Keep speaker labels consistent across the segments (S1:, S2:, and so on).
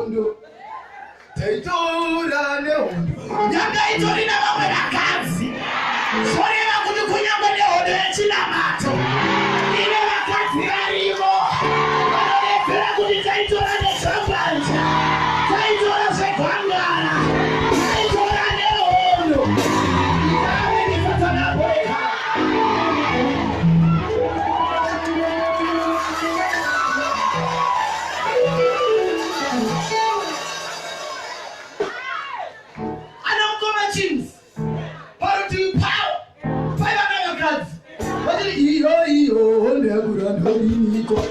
S1: nehondo. Taitora nehondo.
S2: Nyanga itori navamwe vakadzi. Zvoreva kuti kunyange nehondo yechinamato ine vakadzi varimo vanodedzera kuti taitora nezvambanja, taitora zvegwangara, taitora nehondo. Itave ndisatanabweka. Ana mukoma James parutivi pavo paiva navakadzi vachiti iyo iyo hondo yakura ndodiniko.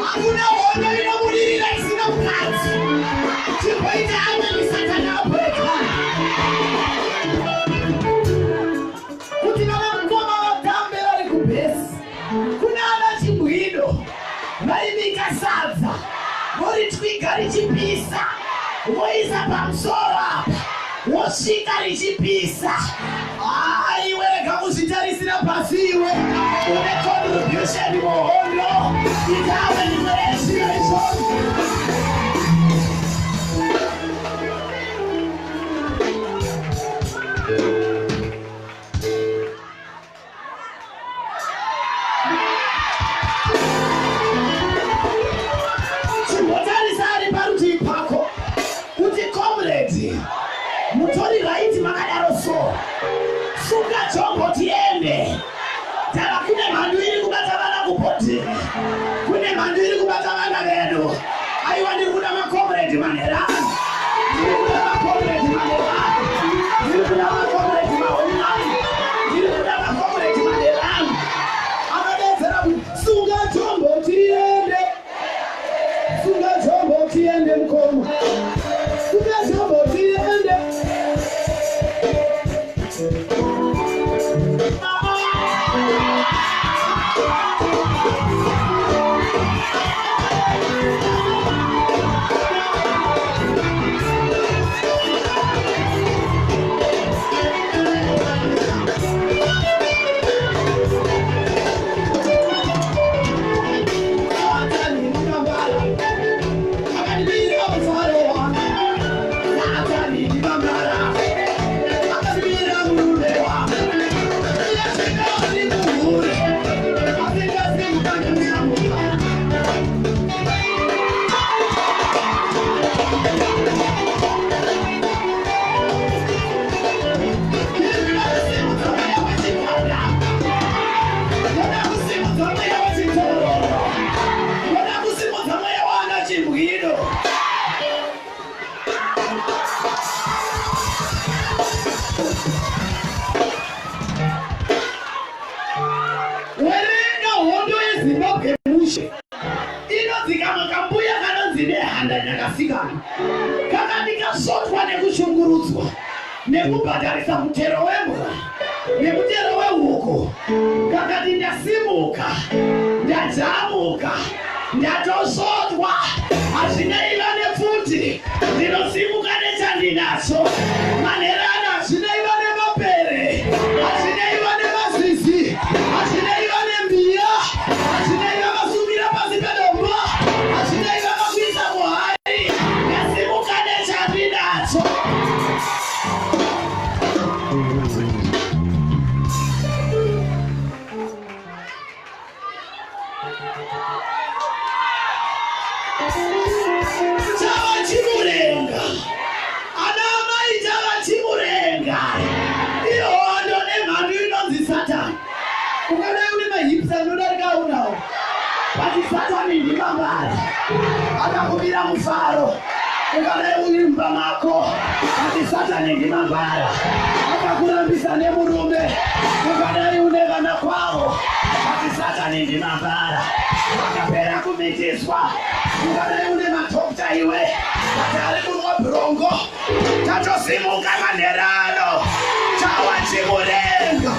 S2: Hakuna hondo inobudirira isina mukadzi. Chimboita ameni Satani abweka. Kuti vana mukoma vatambe vari kubhesi. Kuna ana chimbwido vaibika sadza voritwiga richipisa voisa pamusoro apa wosvika richipisa. Ah, iwe rega kuzvitarisira pasi iwe une contribution muhondo. Ita ameni mweya izvozvo. Chimbotarisa ari parutivi pako kuti comrade mutori right makadaro so sunga chombo tiende. Tava kune mhandu iri kubata vana kubhodhini, kune mhandu iri kubata vana vedu. Aiwa, ndiri kuda macomrade manherani, ndiri kuda macomrade manherani, ndiri kuda macomrade mahonani, ndiri kuda macomrade manherani anodedzera kuti sunga chombo tiende, sunga chombo tiende mukoma, sunga chombo tiende. Satani ndibambara, akandibira mufaro wangu. Satani ndibambara, akandibira murume wangu. Iye zvino ari muhure, asingasimuka nekusamuka. Ndinoda kusimudza mweya wechigwanda. Ndoda kusimudza mweya wechitororo. Ndoda kusimudza mweya waana chimbwido. Werenga hondo yeZimbabwe mushe. Inonzi kamwe kambuya kanonzi Nehanda Nyakasikana kakati kasvotwa nekushungurudzwa nekubhadharisa mutero wembwa nemutero wehuku. Kakati ndasimuka, ndajamuka, ndatosvotwa, hazvinei vane pfuti, ndinosimuka nechandinacho. Manherana hazvinei vane mapere, hazvinei vane mazizi, hazvinei vane mbiya, hazvinei vakasumira pasi pedombo, hazvinei vakakuisa muhari, ndasimuka nechandinacho. Chava chimurenga, ana amai, chava chimurenga, ihondo nemhandu inonzi Satani. Ungadai une mahips anodarika aunawo, but Satani ndimambara akakubira mufaro. Ungadai uri mumba mako, but Satani ndimambara akakurambisa nemurume. Ungadai une vana kwavo, but Satani ndimambara akapera kumitiswa. Ungadai une madhokta iwe, but ari kunwa bronco. Tatosimuka manherano, chawa chimurenga.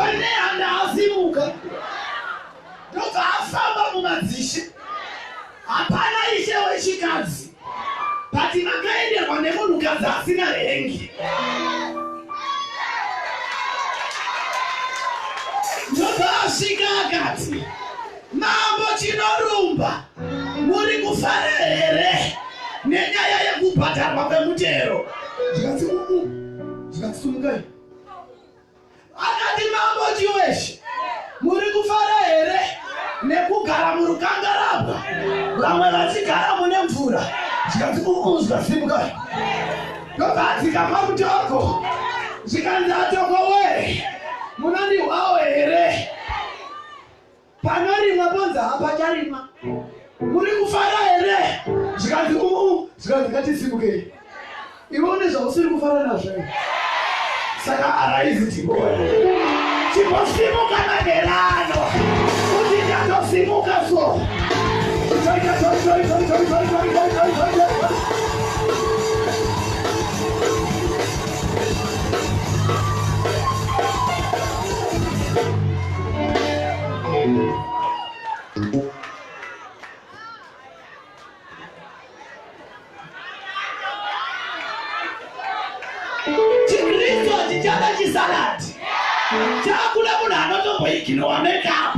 S2: Mambo Nehanda asimuka ndobva afamba mumadzishe. Hapana ishe wechikadzi but vakaenderwa nemunhukadzi asina rengi. Ndobva asvika akati, Mambo Chinorumba, muri kufara here nenyaya yekubhadharwa kwemutero? Zvikanzi, Umu. Zvikanzi, Sumukai. Akati, Mambo Chiweshe, muri kufara here nekugara murukangarabwa vamwe vachigara mune mvura? Zvikanzi, Umu. Zvikasimuka. Ndobva adzika pamutoko. Zvikanzi, Atoko wee, munondihwawo here? Panorimwa ponzi hapacharimwa. Muri kufara here? Zvikanzi uu, zvikanzi ngatisimukei. Iwe une zvausiri kufara nazvo. Saka araizi tibone. Chimbosimuka maderano. Kuti ndatosimuka so. Toi, toi, toi, toi, toi, toi, toi, toi, toi, toi, toi. Chikristu hachichada chisaladi chakuda munhu anotomboiginowa makeup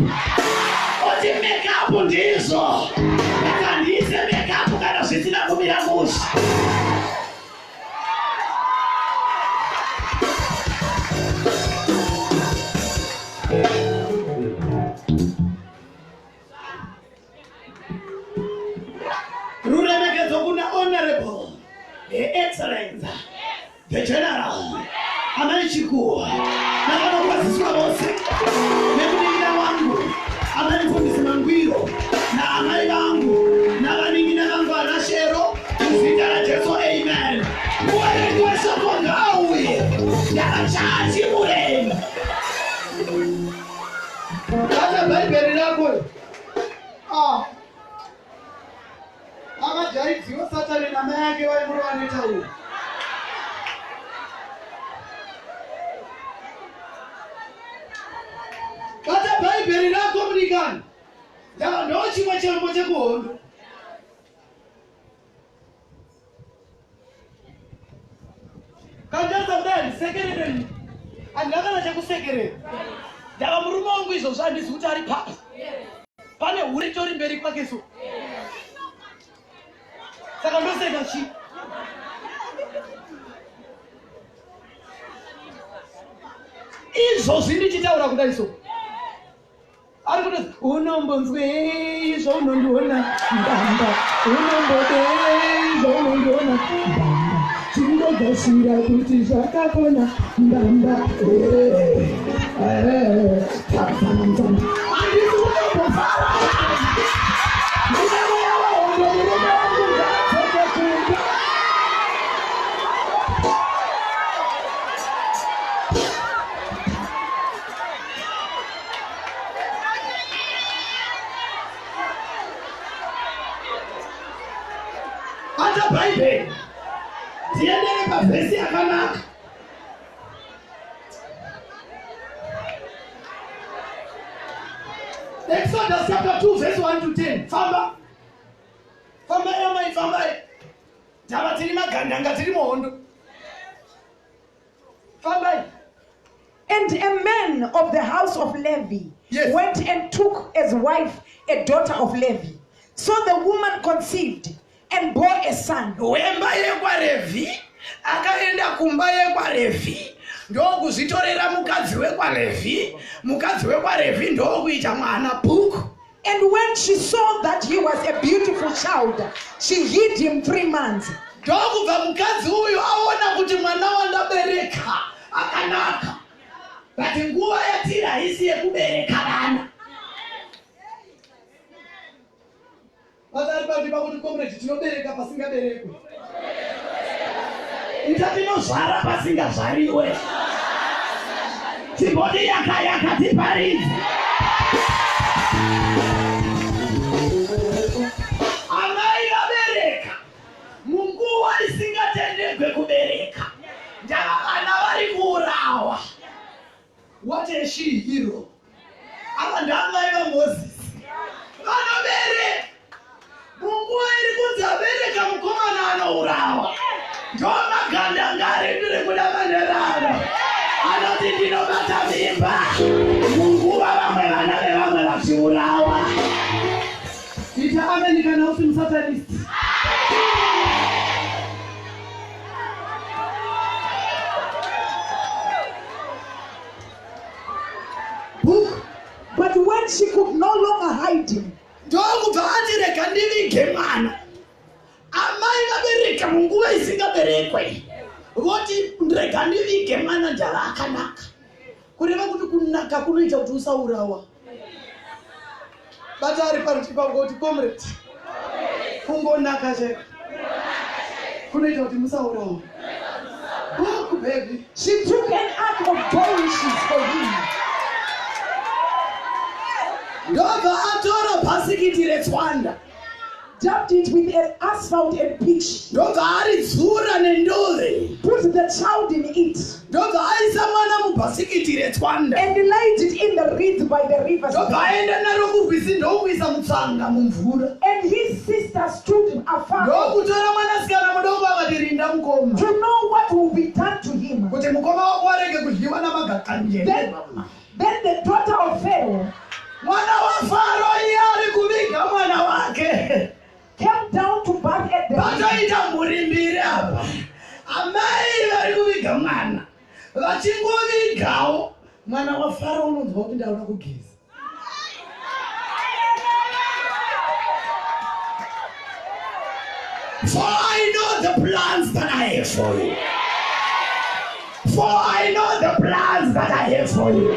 S2: oti makeup ndizvo but handiise makeup kana zvisina kumira mushe. Ruremekedzo kuna Honorable, Her Excellence, the General, Amai Chikuwa, navanokwaziswa vose nemunin'ina wangu Amai Mfundisi Mangwiro naamai vangu navanin'ina vangu ana Shero muzita raJesu, amen. Muverengi weshoko ngaauye ndakachachi mureni.
S1: Bata Bhaibheri rako. Ah. Akajaidziwa Satani namai ake vaimurova netauro. Bata Bhaibheri rako mudikani. Ndava ndochimwe chombo chekuhondo. Kandaza kudai handisekerere ini. Handina kana chekusekerera. Ndava murume wangu izvozvo handizi kuti ari papi. Pane hure ritori mberi kwake so. Saka ndoseka chii? Izvozvi ndichitaura kudai so. Ari kutoti unombonzwei zvaunondiona ndamba, unombodei zvaunondiona ndamba, chindogashira kuti zvakakona ndamba.
S2: Handisi kutombofara. Ndine mweya wehondo, murume wangu ngaadzoke kumba. Bata Bhaibheri tiendere pavhesi yakanaka. Exodus chapter 2 verse 1 to 10. Famba. Fambai amai fambai. Tava tiri magandanga tiri muhondo. Fambai.
S3: And a man of the house of Levi
S1: Yes.
S3: went and took as wife a daughter of Levi. So the woman conceived and bore a son.
S2: Wemba yekwaRevhi akaenda kumba yekwaRevhi ndokuzvitorera mukadzi wekwaRevhi, mukadzi wekwaRevhi ndokuita mwana bhuku.
S3: And when she saw that he was a beautiful child, she hid him 3 months.
S2: Ndokubva mukadzi uyu aona kuti mwana wandabereka akanaka, but nguva yatiri haisi yekubereka vana.
S1: Basa ari pandipa kuti comrade tinobereka pasingaberekwe.
S2: Ita tinozvara pasingazvariwe. Timboti yaka yaka tiparidze. Amai vabereka munguva isingatendegwe kubereka. Ndava vana vari kuurawa.
S1: What a she. Ndihero. Ava ndamai vaMozisi. Vanobereka. Munguva iri kunzi abereka mukomana anourawa. Ndomagandanga redu rekuda manerano. Anoti ndinobata mimba. Munguva vamwe vana vevamwe vachiurawa. Ita ameni kana usi musatanist.
S3: Book. But when she could no longer hide him,
S1: ndokubva ati rega ndivige mwana. Amai vabereka munguva isingaberekwe voti rega ndivige mwana ndava akanaka. Kureva kuti kunaka kunoita kuti usaurawa. Bata ari parutivi pako kuti comrade, kungonaka chaiko kunoita kuti musaurawa. Book baby.
S3: She took an ark of bulrushes for him.
S1: Ndobva atora bhasikiti retswanda.
S3: Dabbed it with an asphalt and pitch.
S1: Ndobva aridzura nendove.
S3: Put the child in it.
S1: Ndobva aisa mwana mubhasikiti retswanda.
S3: And laid it in the reeds by the river.
S1: Ndobva aenda naro kurwizi ndokuisa mutsanga mumvura.
S3: And his sister stood afar.
S1: Ndokutora mwanasikana mudoko akati rinda mukoma.
S3: To know what will be done to him.
S1: Kuti mukoma wako arege kudyiwa namagakanje.
S3: Then the daughter of Pharaoh,
S1: mwana waFaro iye ari kuviga mwana wake,
S3: came down to bath at the
S1: Patoita mhuri mbiri apa. Amai vari kuviga mwana vachingovigawo mwana waFaro unonzwa kuti ndaona kugeza. For I know the plans that I have for you. For I know the plans that I have for you.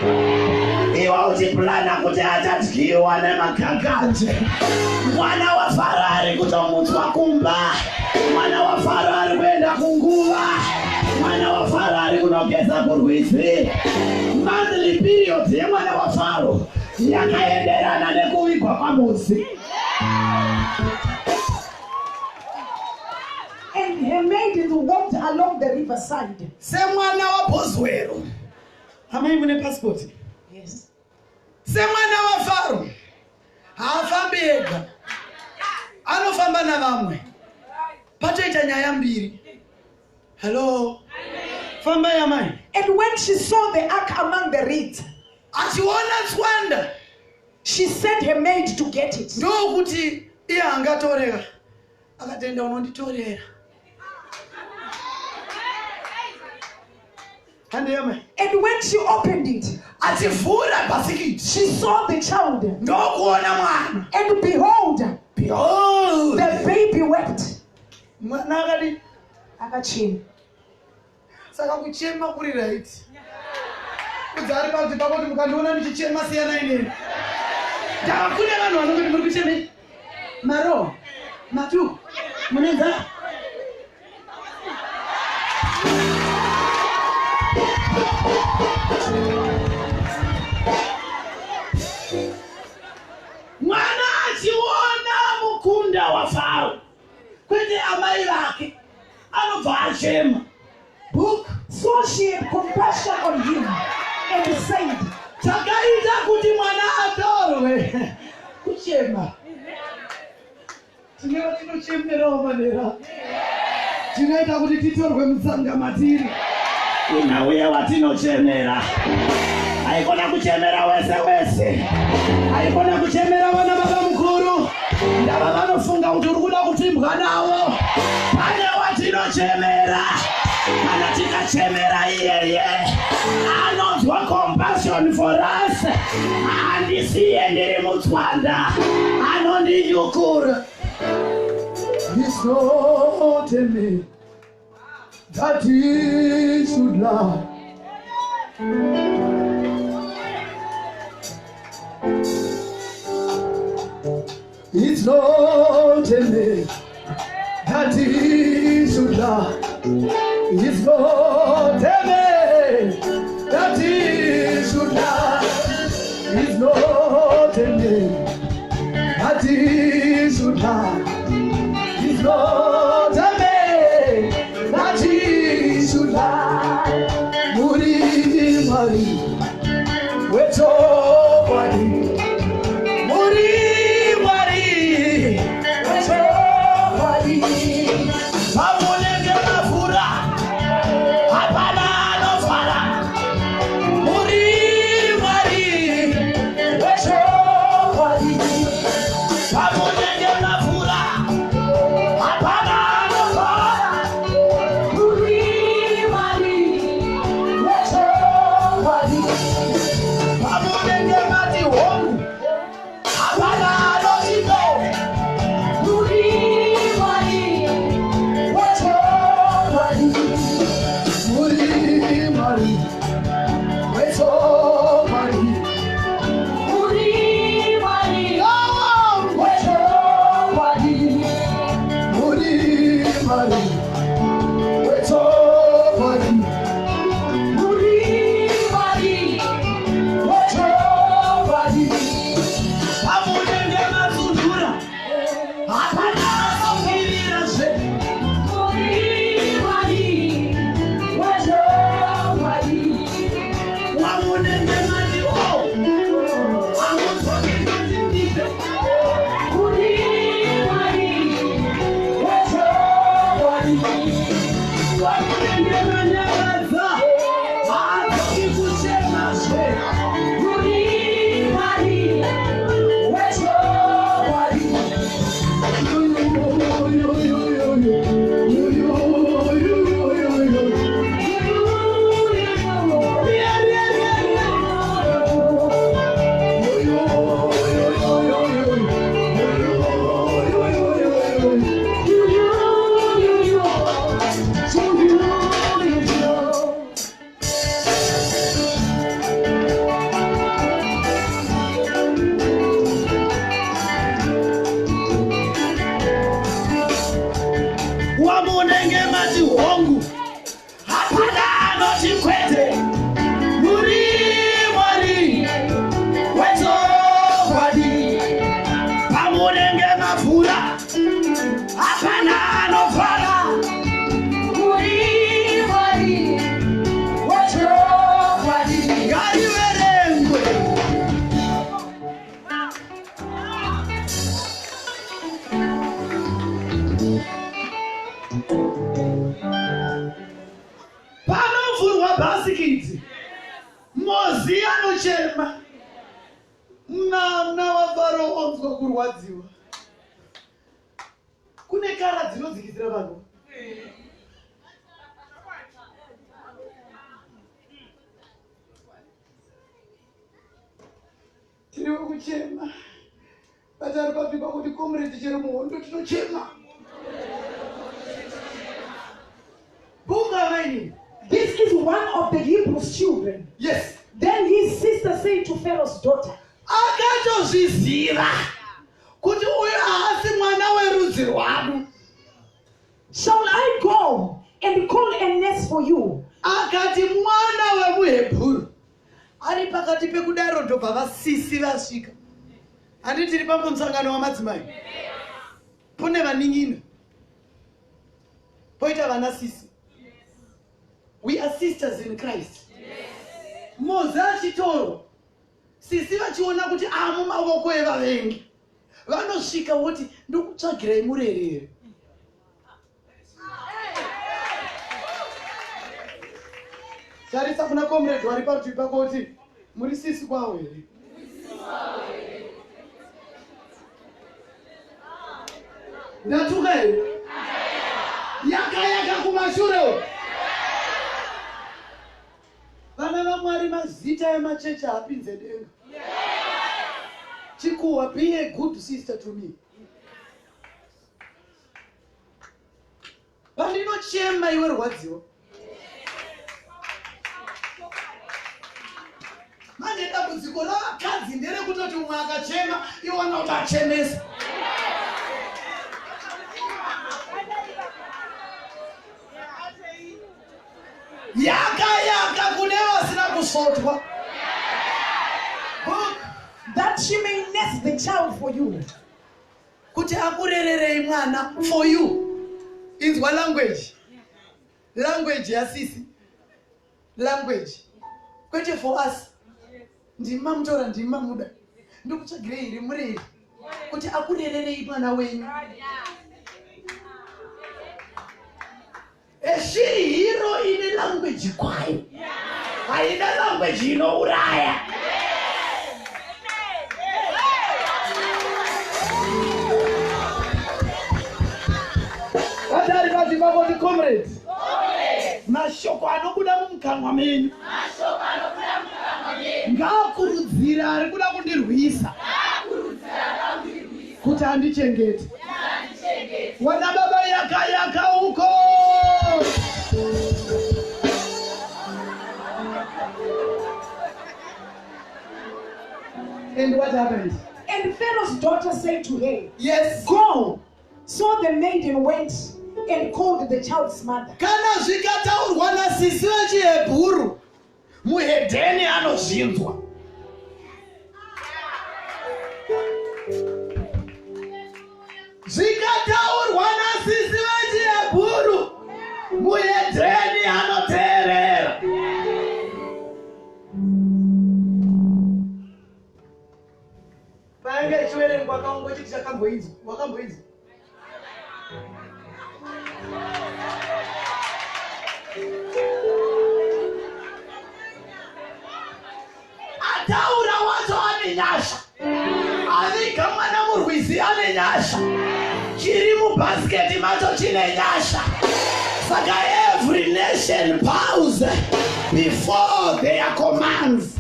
S1: Iwe uchiplana kuti achadyiwa nemagaganje. Mwana waFaro ari kutomutswa kumba. Mwana waFaro ari kuenda kunguva. Mwana waFaro ari kunogeza kurwizi. Monthly period yemwana waFaro yakaenderana nekuvigwa kwaMosi.
S3: And her maidens walked along the riverside.
S1: Semwana waBhozwero. Amai mune passport?
S3: Yes.
S1: Semwana waFaro haafambi ega, anofamba navamwe. Patoita nyaya mbiri. Hello. Fambai amai.
S3: And when she saw the ark among the reeds,
S1: achiona tswanda,
S3: she sent her maid to get it.
S1: Ndokuti iye angatorera, akatenda unonditorera. Hande amai.
S3: And when she opened it,
S1: achivhura bhasikiti,
S3: she saw the child.
S1: Ndokuona mwana.
S3: And behold,
S1: behold,
S3: the baby wept.
S1: Mwana akadi
S3: akachema.
S1: Saka kuchema kuri right. Kudzi ari parutivi pako kuti mukandiona ndichichema siyanai neni. Ndava kune vanhu vanongoti muri kuchemei? Maro, matu, mune nzara? Mwana achiona mukunda waFaro, kwete amai vake, anobva achema. Book.
S3: So she had compassion on him and said,
S1: Chakaita kuti mwana atorwe kuchema. Tine vatinochemerawo manera. Tinoita kuti titorwe mutsanga matiri. Inauya watinochemera. Haikona kuchemera wese wese. Haikona kuchemera vana baba mukuru. Ndava vanofunga kuti uri kuda kupfimbwa navo. Pane watinochemera. Kana tikachemera iyeye, anonzwa compassion for us. Handisiye ndiri mutswanda. Anondinyukura. He's not a man that he should lie. It's not a man that he should lie. It's not a man that he should lie. It's not a man that he should lie. It's not a man that he should lie. Muri Mwari wechokwadi.
S4: Kurwadziwa. Kune kara dzinodzikisira vanhu. Tiri kuchema. Batari papi pakuti comrade chero muhondo tinochema. Bunga amaini.
S3: This is one of the Hebrews' children.
S4: Yes.
S3: Then his sister said to Pharaoh's daughter,
S4: Akatozviziva kuti uyu haasi mwana werudzi rwadu.
S3: Shall I go and call a nurse for you?
S4: Akati mwana wemuHebhuru ari pakati pekudaro ndobva vasisi vasvika. Handiti tiri pamusangano wamadzimai. Kune vanin'ina. Poita vana sisi. We are sisters in Christ. Moza achitorwa. Sisi vachiona kuti amumavoko evavengi. Vanosvika voti ndokutsvagirai murerere. Tarisa kuna comrade wari parutivi pako kuti muri sisi kwawo here? Ndatuka here? Yaka yaka kumashure uko. Vana vaMwari mazita emachechi haapinze denga. Chikuwa, be a good sister to me. Pandinochema iwe rwadziwa. Manje dambudziko ravakadzi nderekutoti umwe akachema iwana kuti achemesa. Yaka yaka kune vasina kusotwa.
S3: Book that she may nurse the child for you.
S4: Kuti akurererei mwana for you. Inzwa language. Language yasisi. Language. Kwete for us. Ndima mutora ndima muda. Ndikutsvagirei here mureri kuti akurererei mwana wenyu.
S1: Eshiri hero ine language kwayo. Haina language inouraya.
S4: Vatari vati vakoti comrade. Mashoko anobuda mumukanwa menyu. Ngaakurudzire ari kuda kundirwisa. Kuti andichengete. Wana baba yaka yaka uko. And what happened?
S3: And Pharaoh's daughter said to her,
S4: Yes.
S3: Go. So the maiden went and called the child's mother.
S4: Kana zvikataurwa nasisi vechihebhuru,
S1: muhedheni anozvinzwa. Zvikataurwa nasisi vechihebhuru, muhedheni anoteerera.
S4: Paanga ichiverengwa kaungochiti chakamboinzwa, wakamboinzwa.
S1: Ataura wacho ane nyasha, aviga mwana murwizi ane nyasha, chiri mubhasiketi macho chine nyasha. Saka every nation bows before their commands.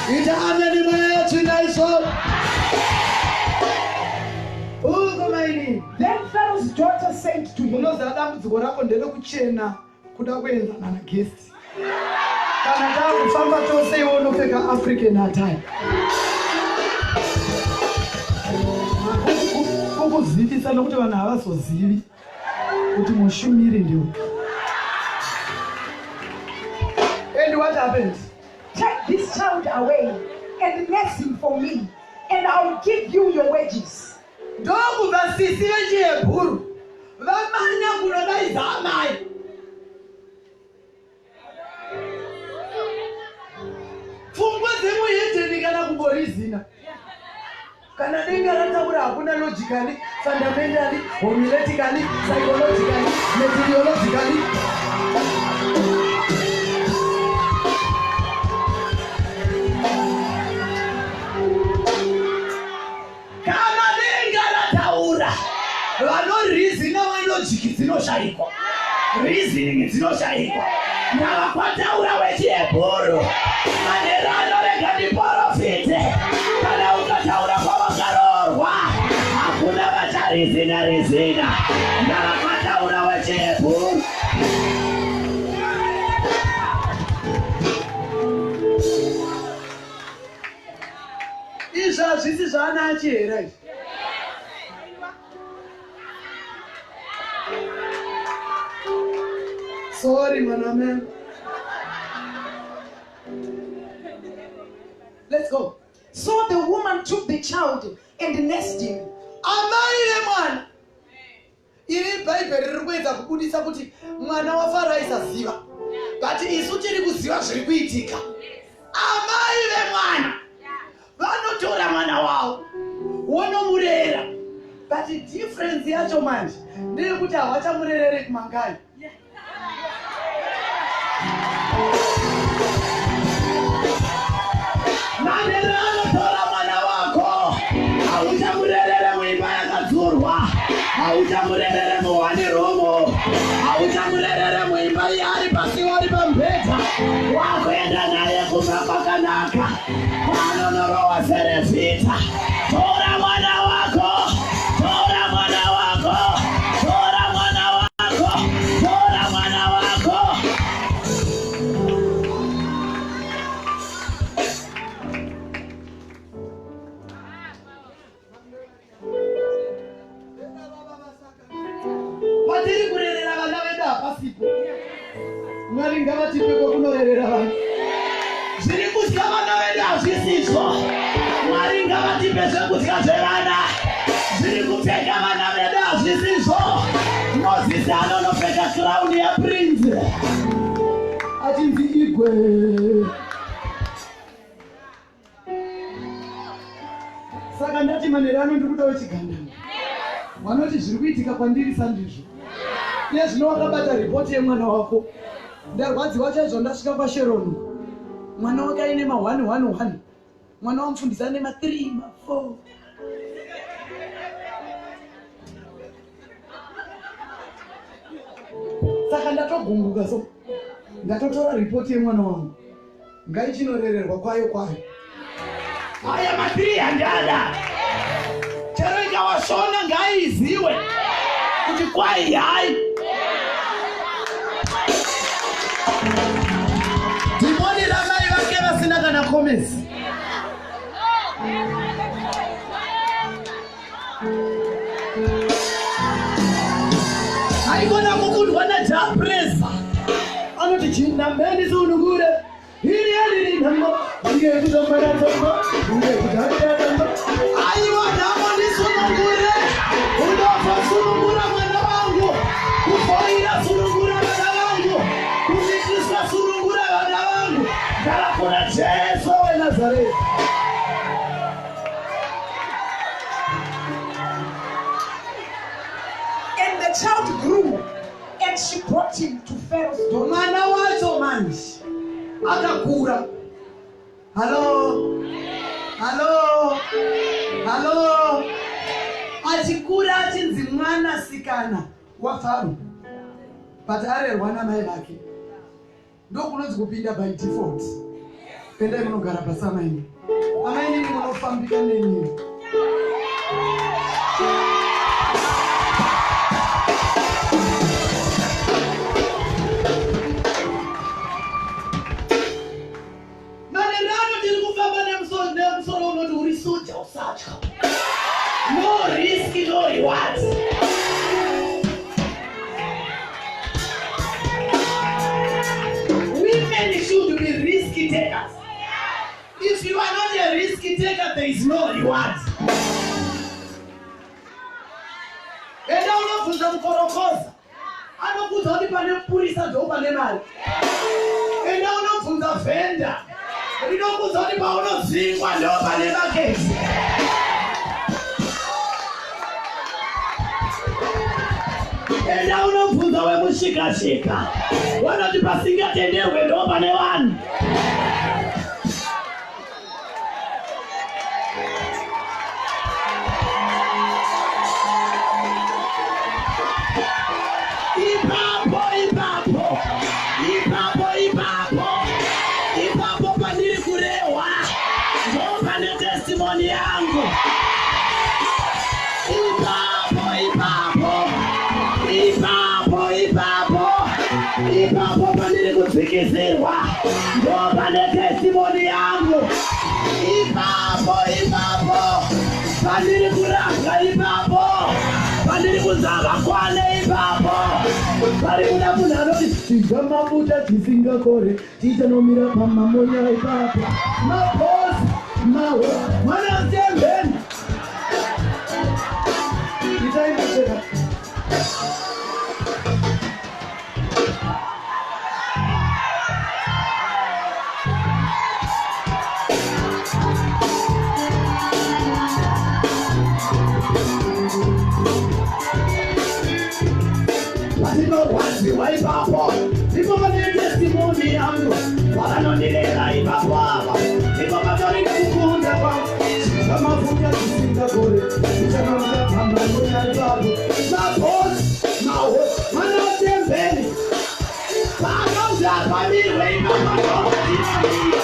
S4: Ita ameni mweya tsvina izvo. Uko maini.
S3: Then Pharaoh's daughter said to him,
S4: Unoziva dambudziko rako nderekuchena kuda kuenzana naguest. Kana takufamba tose iwe unopfeka African attire. Kukuzivisa nokuti vanhu havazozivi kuti mushumiri ndiwe. And what happened?
S3: Take this child away and nurse him for me, and I'll give you your wages.
S4: Ndokubva sisi vechihebhuru vamanya kunodaidza amai. Pfungwa dzemuhedheni kana kumborizina. Kana denga rataura hakuna logically, fundamentally, homiletically, psychologically, materiologically.
S1: Kana Vanorizina valojiki dzinoshayikwa, reasoning dzinoshayikwa. Ndava kwataura wechihebhuru manheru anorega ndiporofite. Kana ukataura kwawakaroorwa hakuna vacharizina rizina. Ndava kwataura wechihebhuru.
S4: Izvi hazvisi zvaana achihera izvi. Sorry, mwana man. Let's go.
S3: So the woman took the child and nursed him.
S4: Amai vemwana. Iri Bhaibheri riri kuedza kubudisa kuti mwana waFaro aisaziva.
S1: But isu tiri kuziva zviri kuitika. Amai vemwana vanotora mwana wavo wonomurera.
S4: But difference yacho manje ndeyekuti havachamurerere kumangai.
S1: Manheru anotora mwana wako, hauchamurerere muimba yakadzurwa, hauchamurerere muhwani romo, hauchamurerere muimba yaari pasi wari pamubhedha, wakuenda naye kumba kwakanaka kwaanonorowa serevhita. Tora mwana wako, tora mwana wako, tora mwana wako, tora mwana wako.
S4: Patiri kurerera vana vedu hapasipo. Mwari ngavatipe kwekunorerera vana.
S1: Zviri kudya vana vedu hazvisizvo. Mwari ngavatipe zvekudya zvevana. Zviri kupfeka vana vedu hazvisizvo. Mozisi anonopfeka crown yaprince.
S4: Achinzi igwe. Saka ndati manheru ano ndiri kudawo chigandanga. Vanoti zviri kuitika kwandiri sandizvo. Iye zvino wakabata ripoti yemwana wako. Ndarwadziwa chaizvo ndasvika kwaSheron. Mwana wake aine ma 1 1 1. Mwana wamufundisi ane ma 3 ma 4. Saka ndatogunguka so. Ndatotora ripoti yemwana wangu. Ngaichinorererwa kwayo kwayo.
S1: Aya matiri handada. Chero ikawashona ngaiziwe kuti kwai hai. Dhimoni ramai vake vasina kana komesi. Haikona kukundwa naJapreza.
S4: Anoti chinambeni sunungure.
S1: Aiwa nhamo ndisunungure. Unofa sunungura mwana wangu. Kufoira sunungura vana vangu. Kumitiswa sunungura vana vangu. Gara kuna Jesu weNazareti.
S3: And the child grew, and she brought him to Pharaoh's daughter.
S4: Mwana wacho manje akakura. Halo, halo, halo. Achikura achinzi mwanasikana waFaro, but arerwa namai vake. Ndokunonzi kupinda by default. Endai munogara pasi amaini. Amainini munofambika neni.
S1: Manheru ano tiri kufamba nemusoro nemusoro unoti uri soja usatya. No risk, no reward. Women should be risk takers. If you are not a risk taker, there is no reward.
S4: Enda unobvunza mukorokoza. Anokuudza kuti pane mupurisa ndo pane mari.
S1: Enda unobvunza vhenda. Rinokuudza kuti paunodzingwa ndo pane makezi. Enda unobvunza wemushikashika. Vanoti pasingatenderwe ndo pane vanhu. Ipapo ipapo ipapo ipapo ipapo pandiri kurehwa ndopane testimony yangu. Ipapo ipapo ipapo ipapo ipapo pandiri kudzikisirwa ndopane testimony yangu. Ipapo ipapo pandiri kurapwa ipapo pandiri kuzava kwane ipapo pari kuda munhu anoti
S4: tidya mafuta tisingakore tichanomira pamamonya ipapo mabhosi maho mwana sembeni itai masheka.
S1: Patinorwadziwa ipapo ndipo pane testimony yangu. Pavanondirera ipapo apa ndipo patori nekukunda kwangu.
S4: Tidya mafuta tisingakore tichanomira pamamonya ipapo
S1: mabhosi maho mwana watembeni pakanzi apamirwe ipapo ndopatinamira.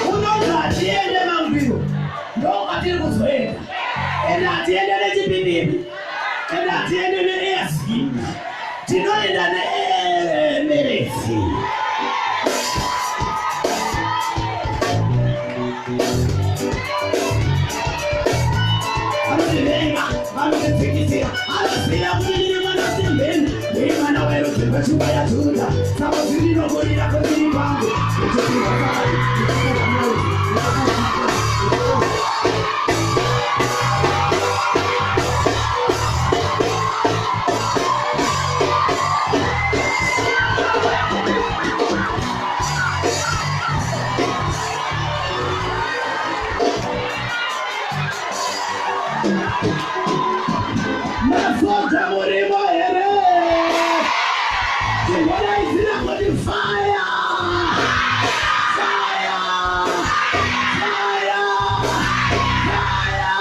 S1: Unonzi hatiende mangwiro, ndokwatiri kuzoenda. Ende hatiende nechipinimi, ende hatiende neairski, tinoenda neemeresi. Vanotivenga, vanotidzikisira, anoziva kuti ndiri mwana sembeni, ndiri mwana werudzi rweshumba yaJudha. Saka zvirinokurira kwemiri kwangu. Masoja murimo here? Tingodaidzira kuti fire! Fire! Fire! Fire!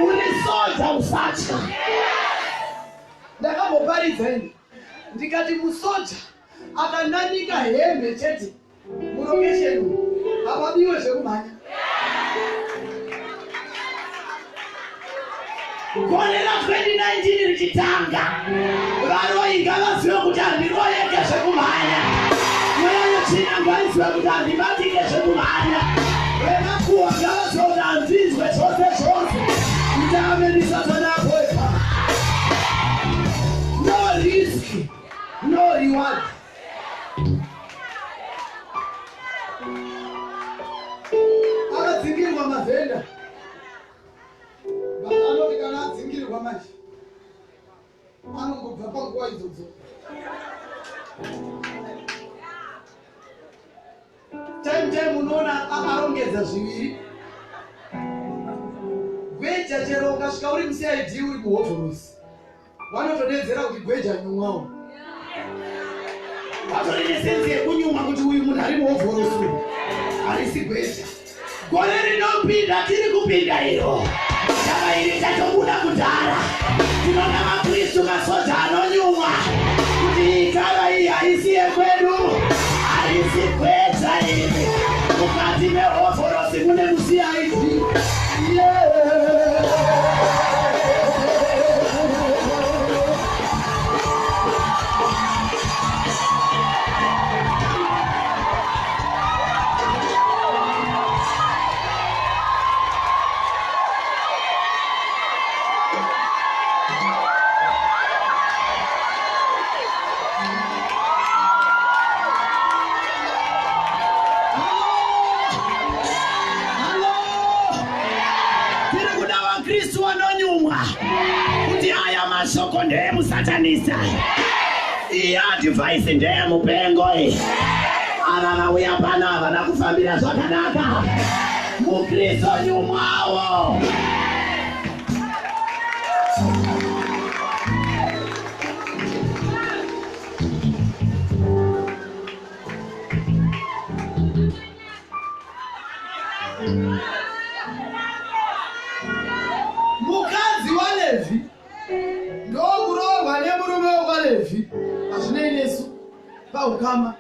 S1: Uri soja, usatya.
S4: Ndakamboparidza ini ndikati musoja akananika hembe chete murokesheni hapabiwe zvekumhanya.
S1: Gore ra2019 richitanga, varoi ngavazive kuti handiroyeke zvekumhanya. Mweya yetsvina ngaizive kuti handibatike zvekumhanya. Vemakuhwa ngavazive kuti handinzwe zvose zvose. Ndave ndisatani apoepa. No risk, no reward.
S4: Akadzingirwa mavhenda, but anoti kana adzingirirwa manje anongobva panguva idzodzo. Time time unoona arongedza zviviri gweja. Chero ukasvika uri muCID, uri muhovhorosi, vanotodedzera kuti gweja nyumwawo.
S1: Vatori nesense yekunyumwa kuti uyu munhu ari muhovhorosi uyu harisi gweja. Gore rinopinda, tiri kupinda iro tava iri tatobuda kudhara. Tinoda maKristu masoja anonyumwa kuti ikava iyi haisi yekwedu, harisi gweja iri. Mukati mehovhorosi mune muCID.
S4: Yeah.
S1: Hello, tiri kuda vaKristu vanonyumwa kuti aya mashoko ndeemusatanista, iyi advice ndeyemupengo iyi. Ava vauya pano havana kufambira zvakanaka. MuKristu nyumwawo.
S4: Mukadzi waLevhi ndokuroorwa nemurume wokwaLevhi, hazvinei nesu paukama,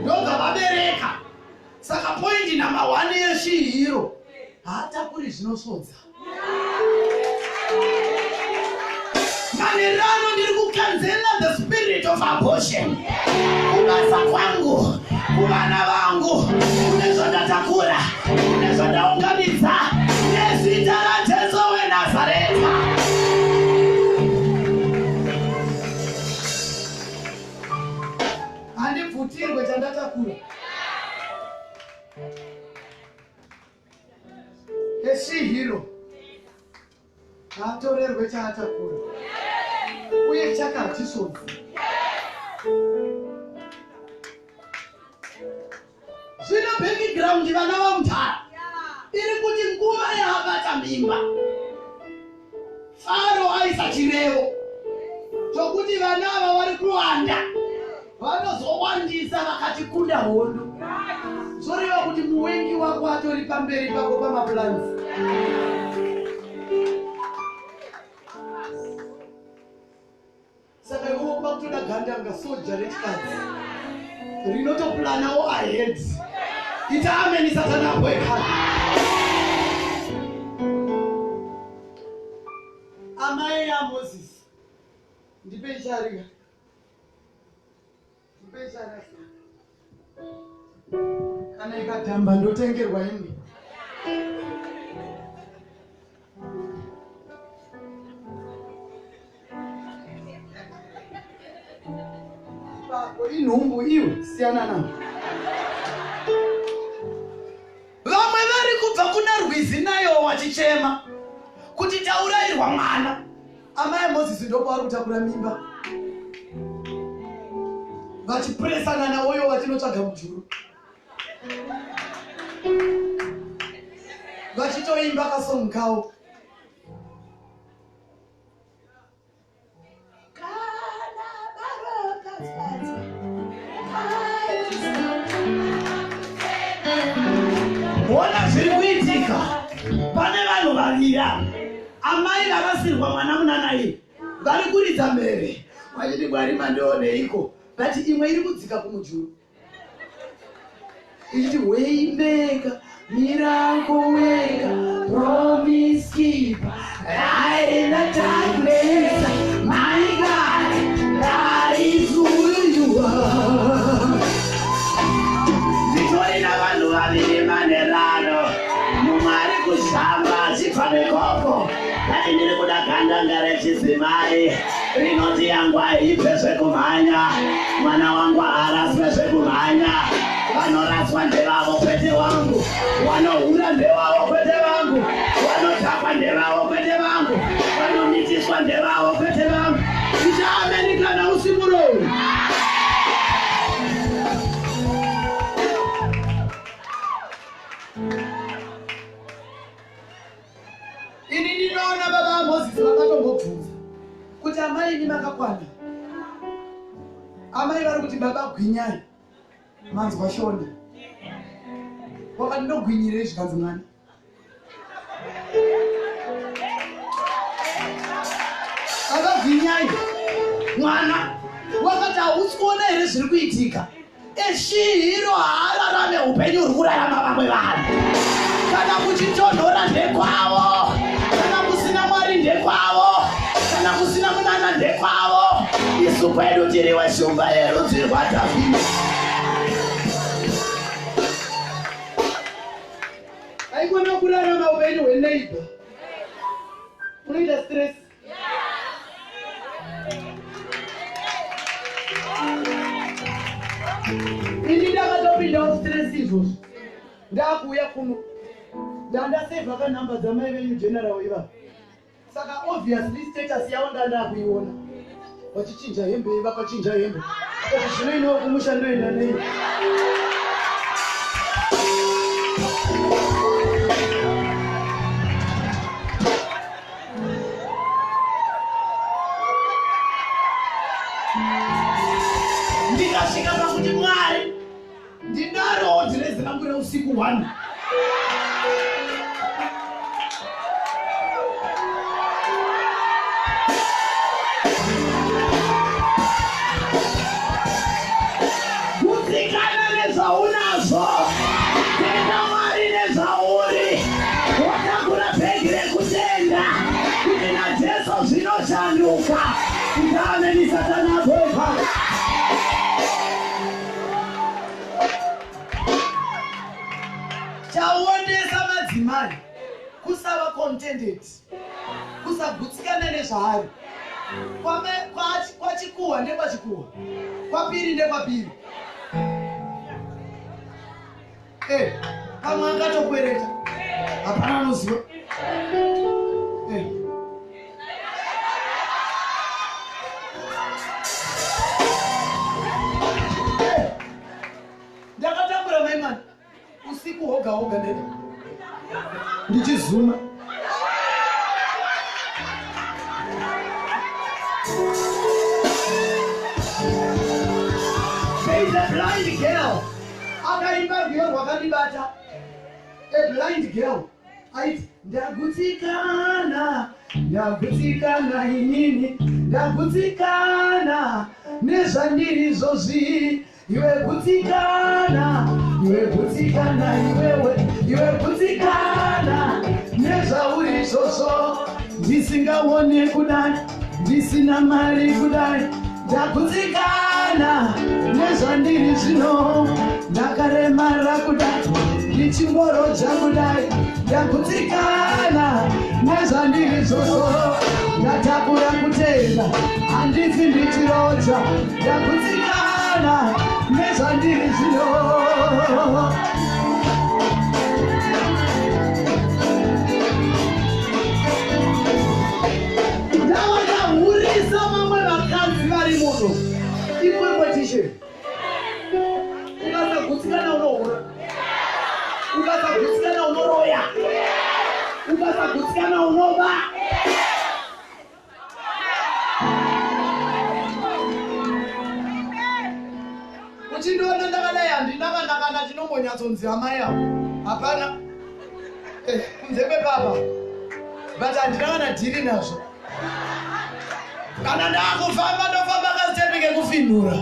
S4: ndobva vabereka. Saka poindi namba 1 yeshihiro, haatakuri zvinosvodza.
S1: Manherano ndiri kukanzela the spirit of abortion kubasa kwangu, kuvana vangu, kune zvandatakura, kune zvandaunganidza, nezita raJesu weNazareta.
S4: Handibvutirwe chandatakura. Eshihiro haatorerwe chaatakura uye chake hachisvodzi.
S1: Zvino background vana vamutara iri kuti nguva yaabata mimba, Faro aisa chirevo chokuti vana ava vari kuwanda vanozowandisa vakatikunda hondo.
S4: Zvoreva kuti muwengi wako atori pamberi pako pamaplans. Saka iwe kwakutoda gandanga, soja rechikadzi rinotoplanawo ahead.
S1: Ita ameni, Satani abweka.
S4: Amai yaMoses, ndipei charika, ndipei charika. Kana ikadhamba ndotengerwa imwe. Ipapo inhumbu iwe, siyana navo.
S1: Vamwe vari kubva kuna rwizi nayo wachichema kuti taurayirwa mwana.
S4: Amai aMozisi ndopavari kutakura mimba vachipuresana nawoyo vachinotsvaga mujuru, vachitoimba kasong kawo.
S3: Kana baropafadzwa.
S1: Ona zviri kuitika pane vanhu vaviri ava. Amai varasirwa mwana munana iyi vari kuridza mhere vachiti, "Mwari, mandioneiko?"
S4: But imwe iri kudzika kumujuru ichiti, "Waymaker, miracle worker, promise keeper,
S1: light in the darkness, my God, that is who you are." Nditori navanhu vaviri manherano, mumwe ari kushamba achibva nekoko kati, "Ndiri kuda gandanga rechidzimai rinoti yangu haibve zvekumhanya, mwana wangu haaraswe zvekumhanya. Vanoraswa ndevavo kwete wangu, vanohura ndevavo kwete vangu, vanodhakwa ndevavo kwete vangu, vanomitiswa ndevavo kwete vangu." Ita ameni kana usi muroyi.
S4: Ini ndinoona baba vaMozisi vakatombobvunza kuti, "Amai, imi makakwana?" Amai vari kuti, "Baba, gwinyai." Manzwa Shona, wakati ndogwinyirei? Zvikanzi, "Mwana."
S1: Baba, gwinyai mwana. Wakati, "Hausi kuona here zviri kuitika?" Eshihiro haararame upenyu huri kurarama vamwe vanhu. Kana kuchitonhora ndekwavo, kana kusina Mwari ndekwavo, kana kusina munana ndekwavo. Isu kwedu tiri weshumba yerudzi rwaDhavhidi.
S4: Aikona kurarama upenyu hweneighbor, unoita stress. Ini ndakatopindawo stress izvozvo, ndakuuya kuno ndandasevha kanhamba dzamai venyu general ivavo. Saka obviously status yavo ndandakuiona vachichinja hembe, vakachinja hembe. Zvino iniwo kumusha ndoenda nei?
S1: Ndikasvika pakuti Mwari, ndinarowo dhirezi rangu reusiku 1. Gutsikana nezvaunazvo, tenda Mwari nezvauri. Watakura bhegi rekutenda kuti naJesu zvinoshanduka. Kuti satani apoepa.
S4: Chaondesa madzimai kusava contented, kusagutsikana nezvaari. Kwachikuwa ndekwachikuwa, kwapiri ndekwapiri. Eh, pamwe angatokwereta, hapana anoziva. Eh. Eh, ndakatambura mai mwana usiku hoga hoga ndeda ndichizuma. There is a blind girl akaimba rwiyo rwakandibata. A blind girl aiti, ndagutsikana, ndagutsikana inini, ndagutsikana nezvandiri izvozvi. Iwe gutsikana, iwe gutsikana, iwewe, iwe gutsikana nezvauri izvozvo. Ndisingaone kudai, ndisina mari kudai, ndagutsikana nezvandiri zvino. Ndakaremara kudai, ndichingoroja kudai, ndagutsikana nezvandiri izvozvo. Ndatakura kutenda, handifi ndichiroja, ndagutsikana nezvandiri zvino. Ndavakahurisa vamwe vakadzi vari muno. Imwemwe tishe, ukasagutsikana unohura, ukasagutsikana unoroya, ukasagutsikana unoba. Uchindiona ndakadai, handina kana kana chinombonyatsonzi amai avo, hapana. Eh, kunze kwepapa, but handina kana dhiri nazvo. Kana ndakufamba, ndofamba kasitepi kekufinhura,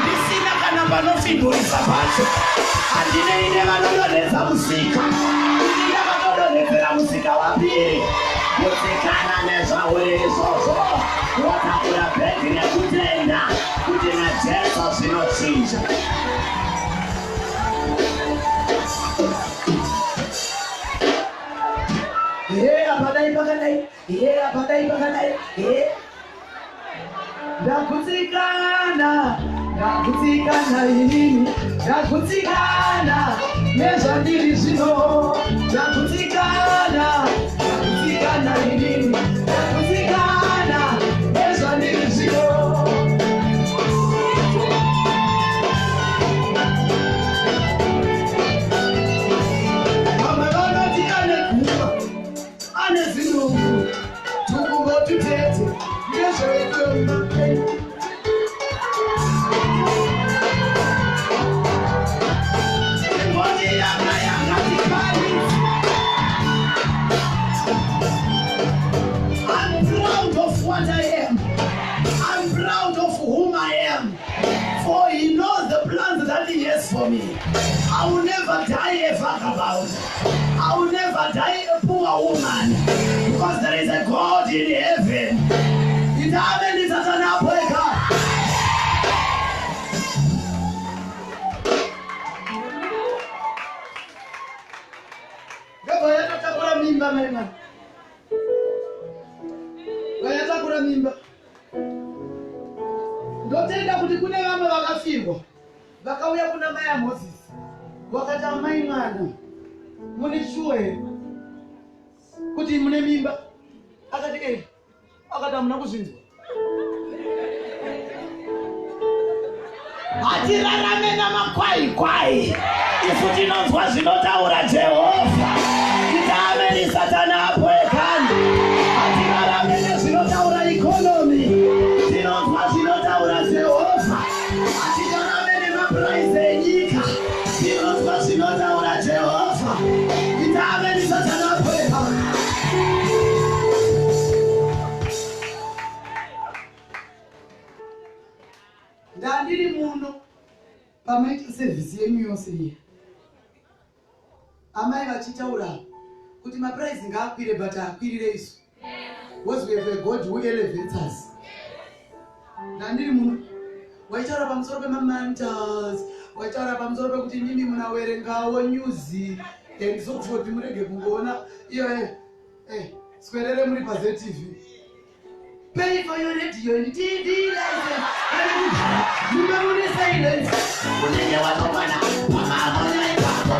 S1: ndisina kana panofinhurisa pacho. Handinei nevanodonhedza musika, ini ndakatodonhedzera musika wapiri. Kutsikana nezvauri izvozvo, watakura bhegi rekutenda kuti naJesu zvinochinja.
S4: He, apadai pakadai, he, apadai pakadai, he. Ndagutsikana, ndagutsikana inini, ndagutsikana nezvandiri zvino. Ndagutsikana, ndagutsikana inini, ndagutsikana nezvandiri zvino. Vamwe vanoti ane gumba, ane zinungu, tukumbo tutete ndezvewetomba.
S1: Ngoni yanga yakati pari. I'm proud of what I am. I'm proud of whom I am. For he knows the plans that he has for me. I will never die a vagabond. I will never die a poor woman. Because there is a God in heaven. Itamen isatanapoeka.
S4: Ndobva yatotakura mimba mai mwana, vayatakura mimba. Ndotenda kuti kune vamwe vakafirwa vakauya kuna mai aMozisi, vakati, amai mwana, mune shuwa here kuti mune mimba? Akati, e. Akati, hamuna kuzvinzwa?
S1: Hatirarame namakwaikwai. Isu tinonzwa zvinotaura Jehovha. Titame Satani apo ekani. Hatirarame nezvinotaura ikonomi. Tinonzwa zvinotaura Jehovha. Hatirarame nemapuraizi enyika. Tinonzwa zvinotaura Jehovha. Titame Satani apo ekani.
S4: Ndandiri muno pamaita sevhisi yenyu yose iya, amai vachitaura kuti mapuraizi ngaakwire, but haakwirire isu because we have a God who elevates us. Ndandiri muno waitaura pamusoro pemamantas, waitaura pamusoro pekuti imimi munawerengawo news and so forth, murege kungoona iyo swerere muri paZTV. Pay for your radio and TV license. Mumba mune silence.
S1: Unenge watokwana pamamonya ipapo.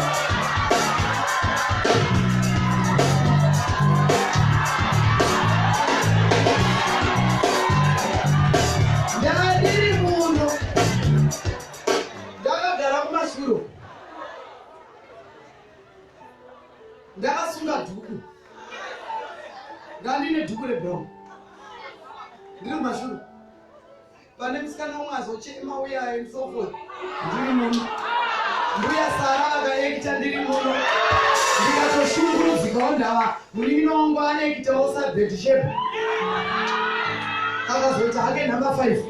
S4: Ndandiri muno ndakagara kumashure, ndakasunga dhuku, ndandine dhuku rebrown, ndiri kumashure pane musikana umwe azochema uya and so forth. Ndiri muno, mbuya Sara vakaekita, ndiri muno ndikatoshungurudzikawo. Ndava munin'ina wangu anoekitawo sabetsheba, akazoita hake nhamba 5.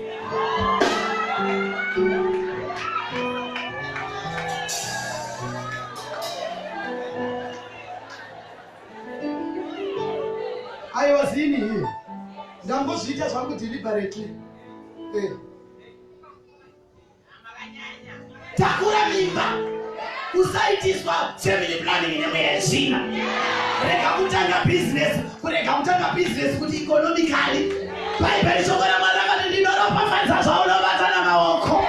S4: I was in here. Ndambozviita zvangu deliberately.
S1: Takura mimba, usaitiswa family planning nemweya zvina. Rega kutanga business, kurega kutanga business kuti economically. Bhaibheri, shoko raMwari rakati, "Ndinoropafadza zvaunobata namaoko."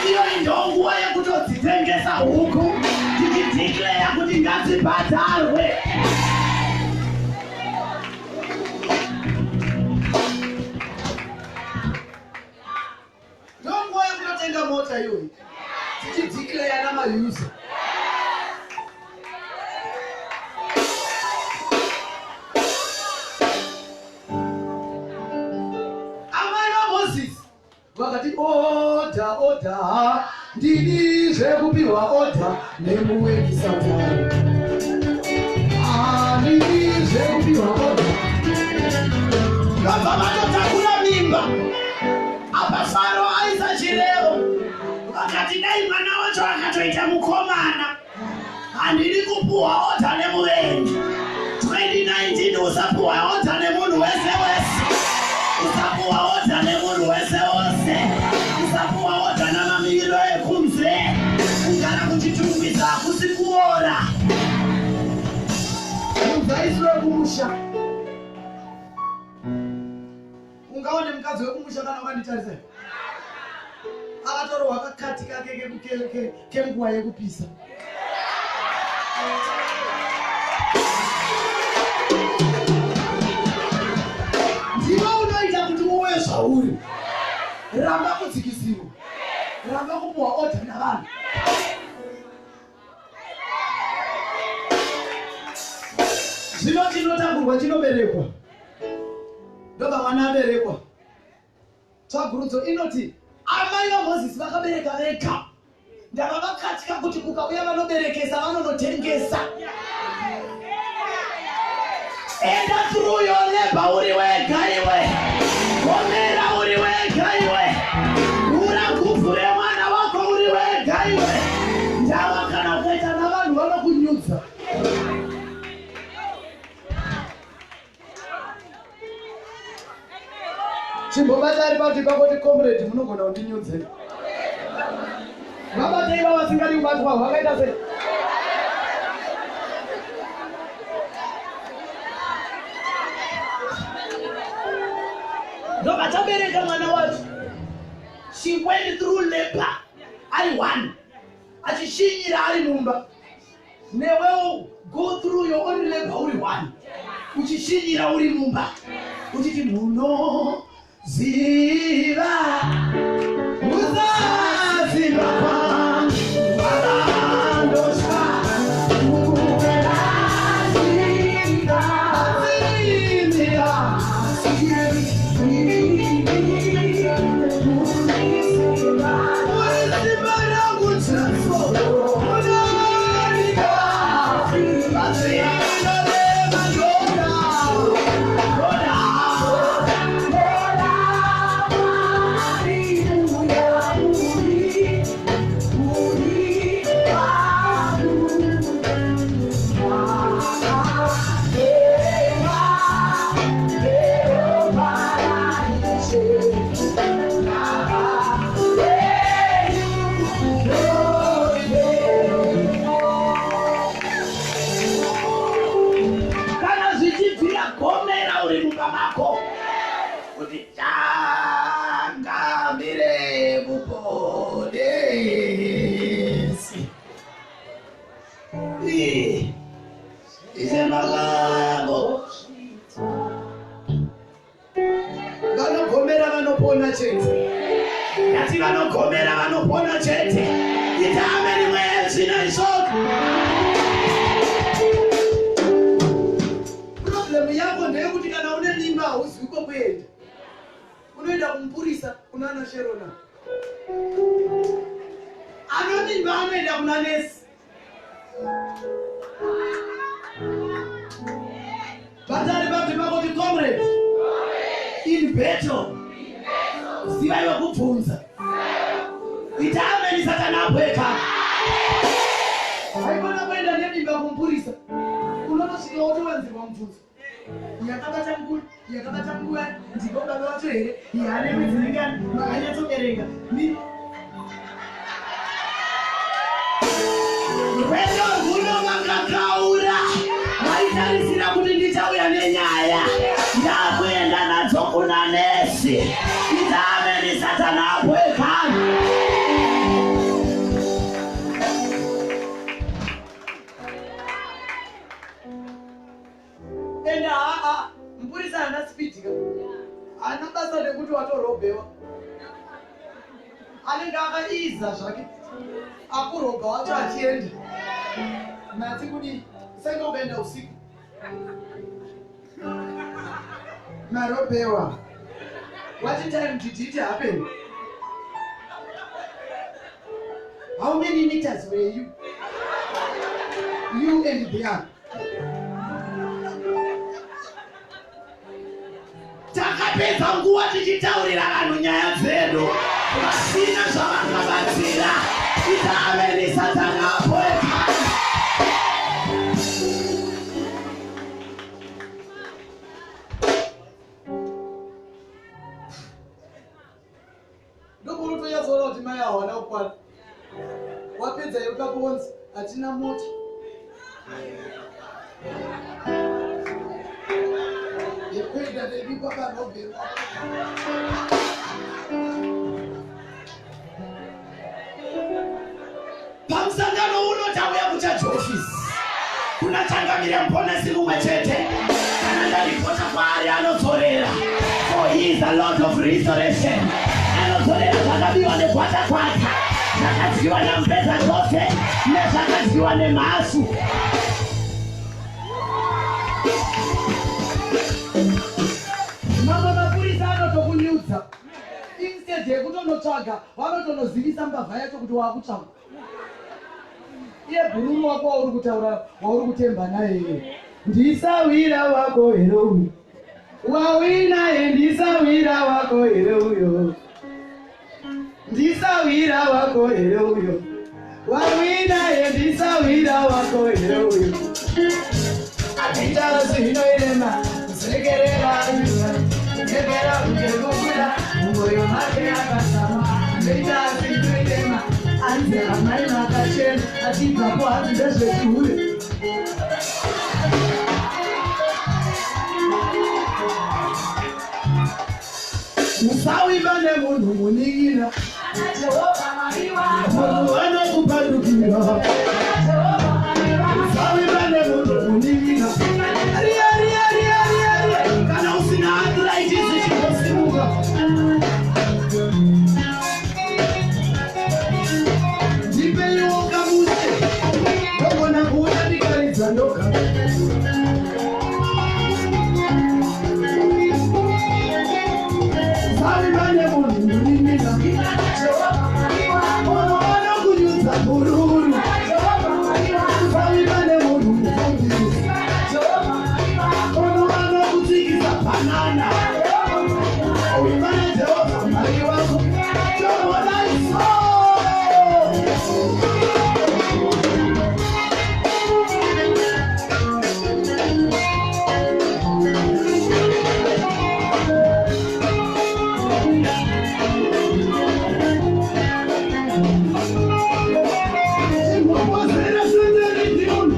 S1: Iyoyi ndo nguva yekutodzitengesa huku, tichideclare kuti ngadzibhadharwe.
S4: Ndonguva yekutotenga mota iyoyi, tichideclare namayuza. Amai vaMozisi vakati, "Order, order, ndini zvekupiwa order nemuvengi Satani. Handidi zvekupiwa order."
S1: Vabva vatotakura mimba. Apa Faro aisa chirevo, vakati dai mwana wacho akatoita mukomana. Handidi kupuhwa order nemuvengi. 2019 usapuhwa order nemunhu wese wese, usapuhwa order nemunhu wese wose, usapuhwa order namamiriro ekunze. Kugara kuchitungwiza hakusi kuora.
S4: Mudzaisi wekumusha, ungaone mukadzi wekumusha kana wakanditarisa, akatorohwa kakati kake kenguva yekupisa. Ndiwe unoita kuti uwe zvauri. Ramba kudzikisirwa, ramba kupuhwa order navanhu. Zvino chinotakurwa chinoberekwa, ndobva mwana aberekwa. Tsvagurudzo inoti amai vaMozisi vakabereka vega. Ndava vakatya kuti kukauya vanoberekesa vanonotengesa.
S1: Enda through your labor uri wega iwe, gomera uri wega iwe, ura guvhu remwana wako uri wega iwe. Ndava kana ukaita
S4: navanhu vanokunyudza. Chimbobata ari pauti pakoti, "Comrade, munogona kundinyudze." Vabate iva vasingadi kubatwa vakaita sei?
S1: Ndobva tabereka mwana wacho. She went through labor ari one, achishinyira ari mumba. Newewo go through your own labor uri one, uchishinyira uri mumba, uchiti munoziva.
S4: Musaziva. Uri simba rangu Jesu, unondida. Zvinorema ndoda, ndoda.
S1: Kana zvichibvira gomera uri mumba mako kuti changamire muponesi. Ih, Ishe makango
S4: Vanogomera vanopona chete.
S1: Ngati vanogomera vanopona chete. Ita ameni mweya zvino izvozvo.
S4: Problem yako ndeyekuti kana une mimba hauzivi kwekuenda. Unoenda kumupurisa kunana Sherona. Ano mimba anoenda kuna nesi. Batari vati vakoti comrade
S1: In battle zivai wekubvunza. Ita ameni satani apweka.
S4: Haikona kuenda nemimba kumupurisa. Unonosvika wotowanzirwa mubvunzo. Yakabata mukuru, yakabata nguva, ndiko baba vacho here? Yane mwedzi mingani? Makanyatsoverenga.
S1: Rwendo rwuno makakaura. Maitarisira kuti ndichauya nenyaya. Ndakuenda nadzo kuna nesi. Ita ameni satani apweka.
S4: Ende haa, mupurisa haana speed ka. Haana basa nekuti watorobhewa. Anenge akaiza zvake. Akurobha wacho achienda. Mati kudii? Senge ukaenda usiku. Marobhewa. What time did it happen? How many meters were you? You and the other.
S1: Takapedza nguva tichitaurira vanhu nyaya dzedu vasina zvavangabatsira. Ita ameni satani apweka.
S4: Ndokunotonyatsoona kuti mai hawana kukwana. Wapedza ipapo wonzi hatina mota. Yekuenda nedu kwakarobherwa.
S1: Pamusangano uno tauya kuchurch office kuna changamire muponesi mumwe chete. Kana ndaripota kwaari anodzorera, for he is the Lord of restoration. Anodzorera zvakabiwa negwatakwata, zvakadyiwa namupedza zvose nezvakadyiwa nemhasu.
S4: Mamwe mapurisa anotokunyudza. Instead yekutonotsvaga, vanotonozivisa mbavha yacho kuti waakutsvagwa. Iye bhururu wako wauri kutaura, wauri kutemba naye. Ndisawira wako here uyo? Wawinaye ndisawira wako here uyo? Ndisawira wako here uyo? Wawinaye ndisawira wako here uyo? Aita zvinoirema kusekerera, kunyepera kunge kubuda mumwoyo make akazama. Anoita zvinoirema anzi amai makachena, achibvapo hanzi ndezvechihure. Usawimba nemunhu munin'ina, munhu anokupandukira. Usawimba nemunhu munin'ina.
S1: Riya, riya, riya, riya, riya. Kana usina arthritis chingosimuka.
S4: Ndipeiwo kamushe, ndogona kuuya ndikaridza ndoga. Usawimba nemunhu munin'ina. Chimbopozera Satani ndiuni.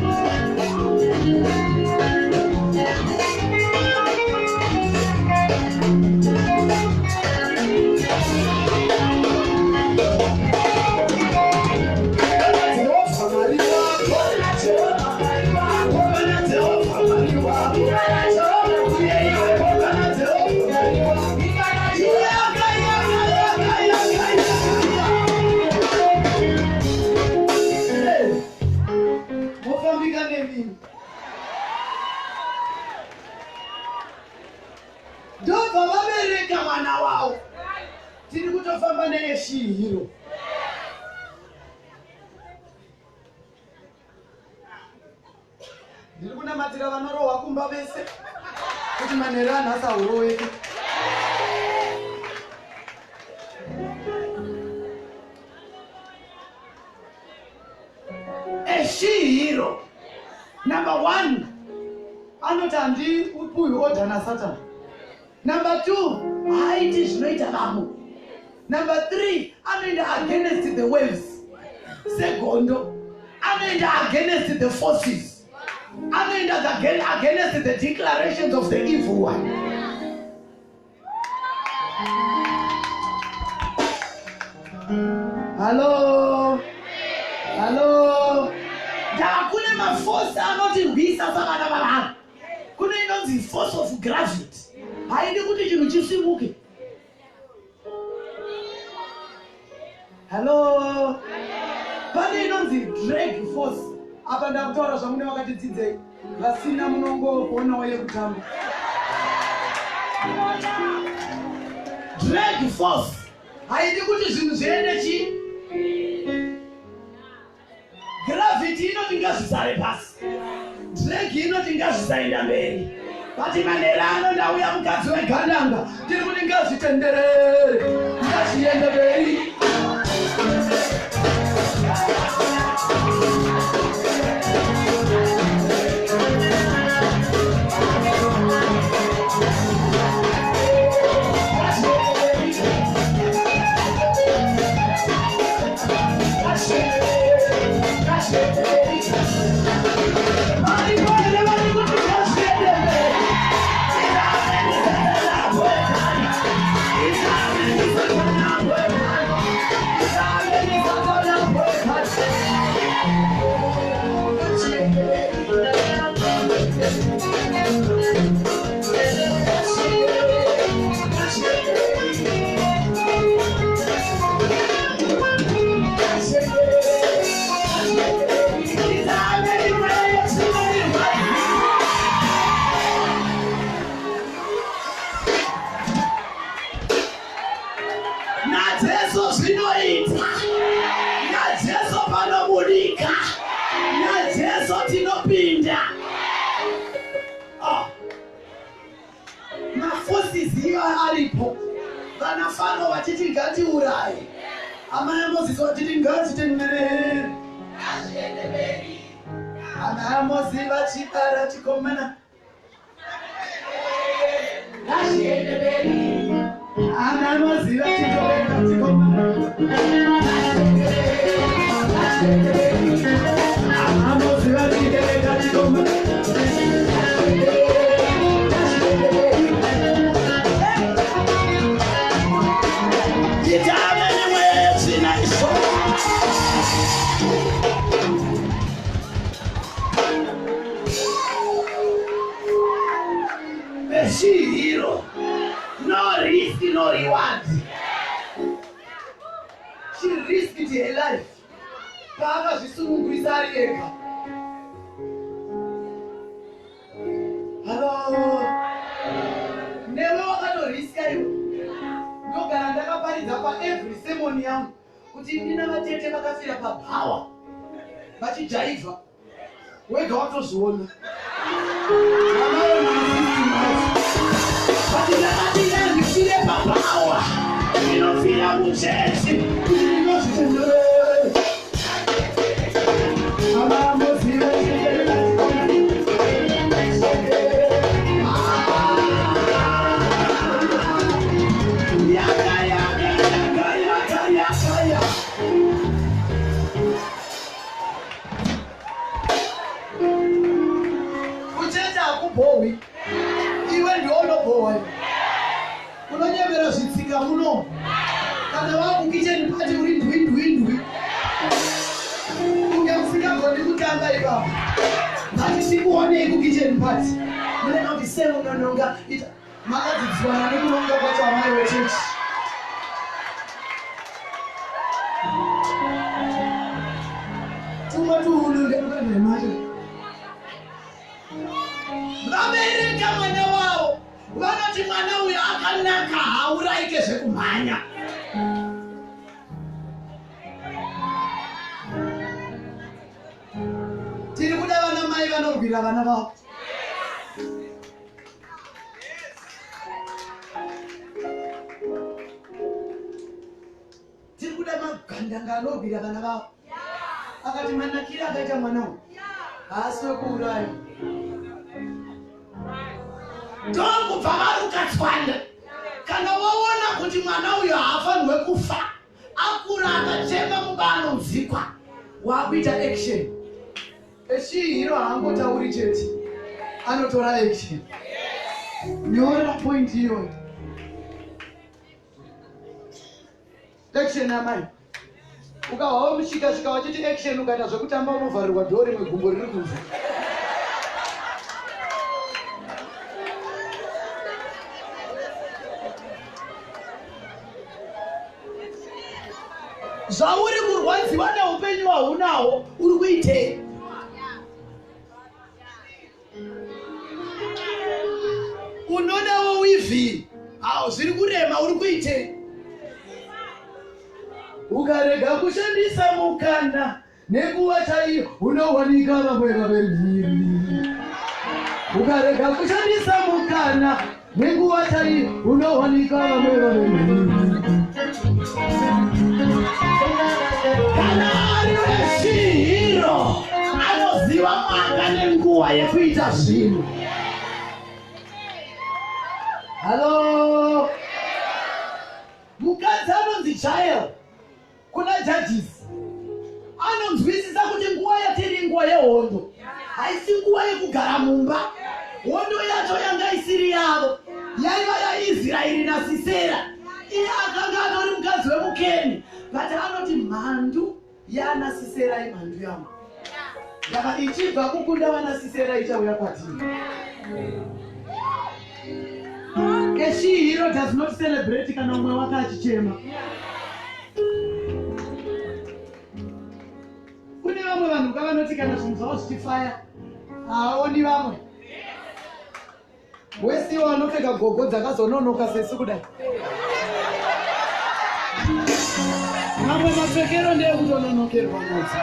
S1: Jehovha Mwari wako, Jehovha Jehovha Mwari wako, Jehovha Jehovha Mwari wako. Yaka, yaka, yaka, yaka, yaka.
S4: Mofambika nemimi. Ndobva vabereka mwana wavo. Tiri kutofamba neeshihiro. Ndiri kunamatira vanorohwa kumba vese kuti manheru anhasi auroweke.
S1: Eshihiro.
S4: Number one, anoti handipuhwi order naSatani. Number two,
S1: Haiti zvinoita vamwe.
S4: Number three, anoenda against the waves segondo, anoenda against the forces, anoenda against the declarations of the evil one. Hallo, hallo.
S1: Ndakune maforce anotirwisa savana vavanhu. Kune inonzi force of gravity. Haidi kuti chinhu chisimuke.
S4: Hallo. Pane inonzi drag force. Apa ndakutaura zvamune vakati dzidzei, vasina munongoonawo yekutamba.
S1: Drag force.
S4: Haidi kuti zvinhu zviende chii?
S1: Gravity inoti ngazvisare pasi. Drag inoti ngazvisaenda mberi. But manheru ano ndauya mukadzi wegandanga.
S4: Tiri kuti ngazvitenderere, ngazviende mberi.
S1: NaJesu zvinoita. NaJesu panobudika. NaJesu tinopinda. Oh.
S4: Maforces iva aripo. Vana Faro vachiti ngatiuraye. Amai aMozisi vachiti ngazvitenderere. Amai aMozisi vachibara chikomana. Amai aMozisi vachitoreka chikomana. Amai aMozisi vachibereka chikomana.
S1: Titame nemweya yetsvina iso. Eshihiro. No risk, no reward.
S4: She risked her life. Paakazvisunungurisa ari ega. Hallo. Newe wakatoriska iwe. Ndogara ndakaparidza paevery sermon yangu kuti ndina vatete vakafira pabhawa vachijaivha. Wega watozviona. Vamaona masystem acho.
S1: But ndakati ngandifire pabhawa. Ndinofira muchechi.
S4: Kuti ndinozvitenderere. Mama moziva chitenderere.
S1: Yaka, yaka, yaka, yaka, yaka, yaka.
S4: Makadzidziswa nani kuronga kwacho amai vechechi? Tumwe tuhunu ndekukademacho.
S1: Vabereka mwana wavo vanoti mwana uyo akanaka hauraike zvekumhanya.
S4: Tiri kuda vana mai vanorwira vana vavo. Tiri kuda magandanga anorwira vana vavo. Akati manakire akaita mwana uyu haasi wekuuraya.
S1: Ndokubva varuka tswanda. Kana waona kuti mwana uyo haafanirwe kufa, akura akachema mumba anonzikwa,
S4: wakuita action. Echihiro haangotauri chete, anotora action. Nyora point iyoyo. Action amai. Ukahwawo mushika shika wachiti action ukaita zvekutamba unovharirwa dhoo rimwe gumbo riri kunze.
S1: Zvauri kurwadziwa neupenyu hwaunawo uri kuitei? Unodawo wivhi awo zviri kurema uri kuitei?
S4: Ukarega kushandisa mukana nenguva chaiyo unowanika vamwe vave mhiri. Ukarega kushandisa mukana nenguva chaiyo unowanika vamwe vave mhiri.
S1: Kana ari wechihiro anoziva mwaka nenguva yekuita zvinhu.
S4: Halo, mukadzi anonzi Jael kuna Judges
S1: anonzwisisa kuti nguva yatiri inguva yehondo, haisi nguva yekugara mumba. Hondo yacho yanga isiri yavo, yaiva yaIsraeri naSisera. Iye akanga atori mukadzi wemuKeni, but anoti mhandu yana Sisera imhandu yangu.
S4: Ndava ichibva kukunda vana Sisera ichauya kwatiri. Keshihiro does not celebrate kana umwe wake achichema. Kune vamwe vanhu ka vanoti kana zvinhu zvavo zvichifaya haaoni vamwe. Wesiwo anopfeka gogo dzakazononoka sesu kudai. Mamwe mapfekero ndeyekutononokerwa nadzo.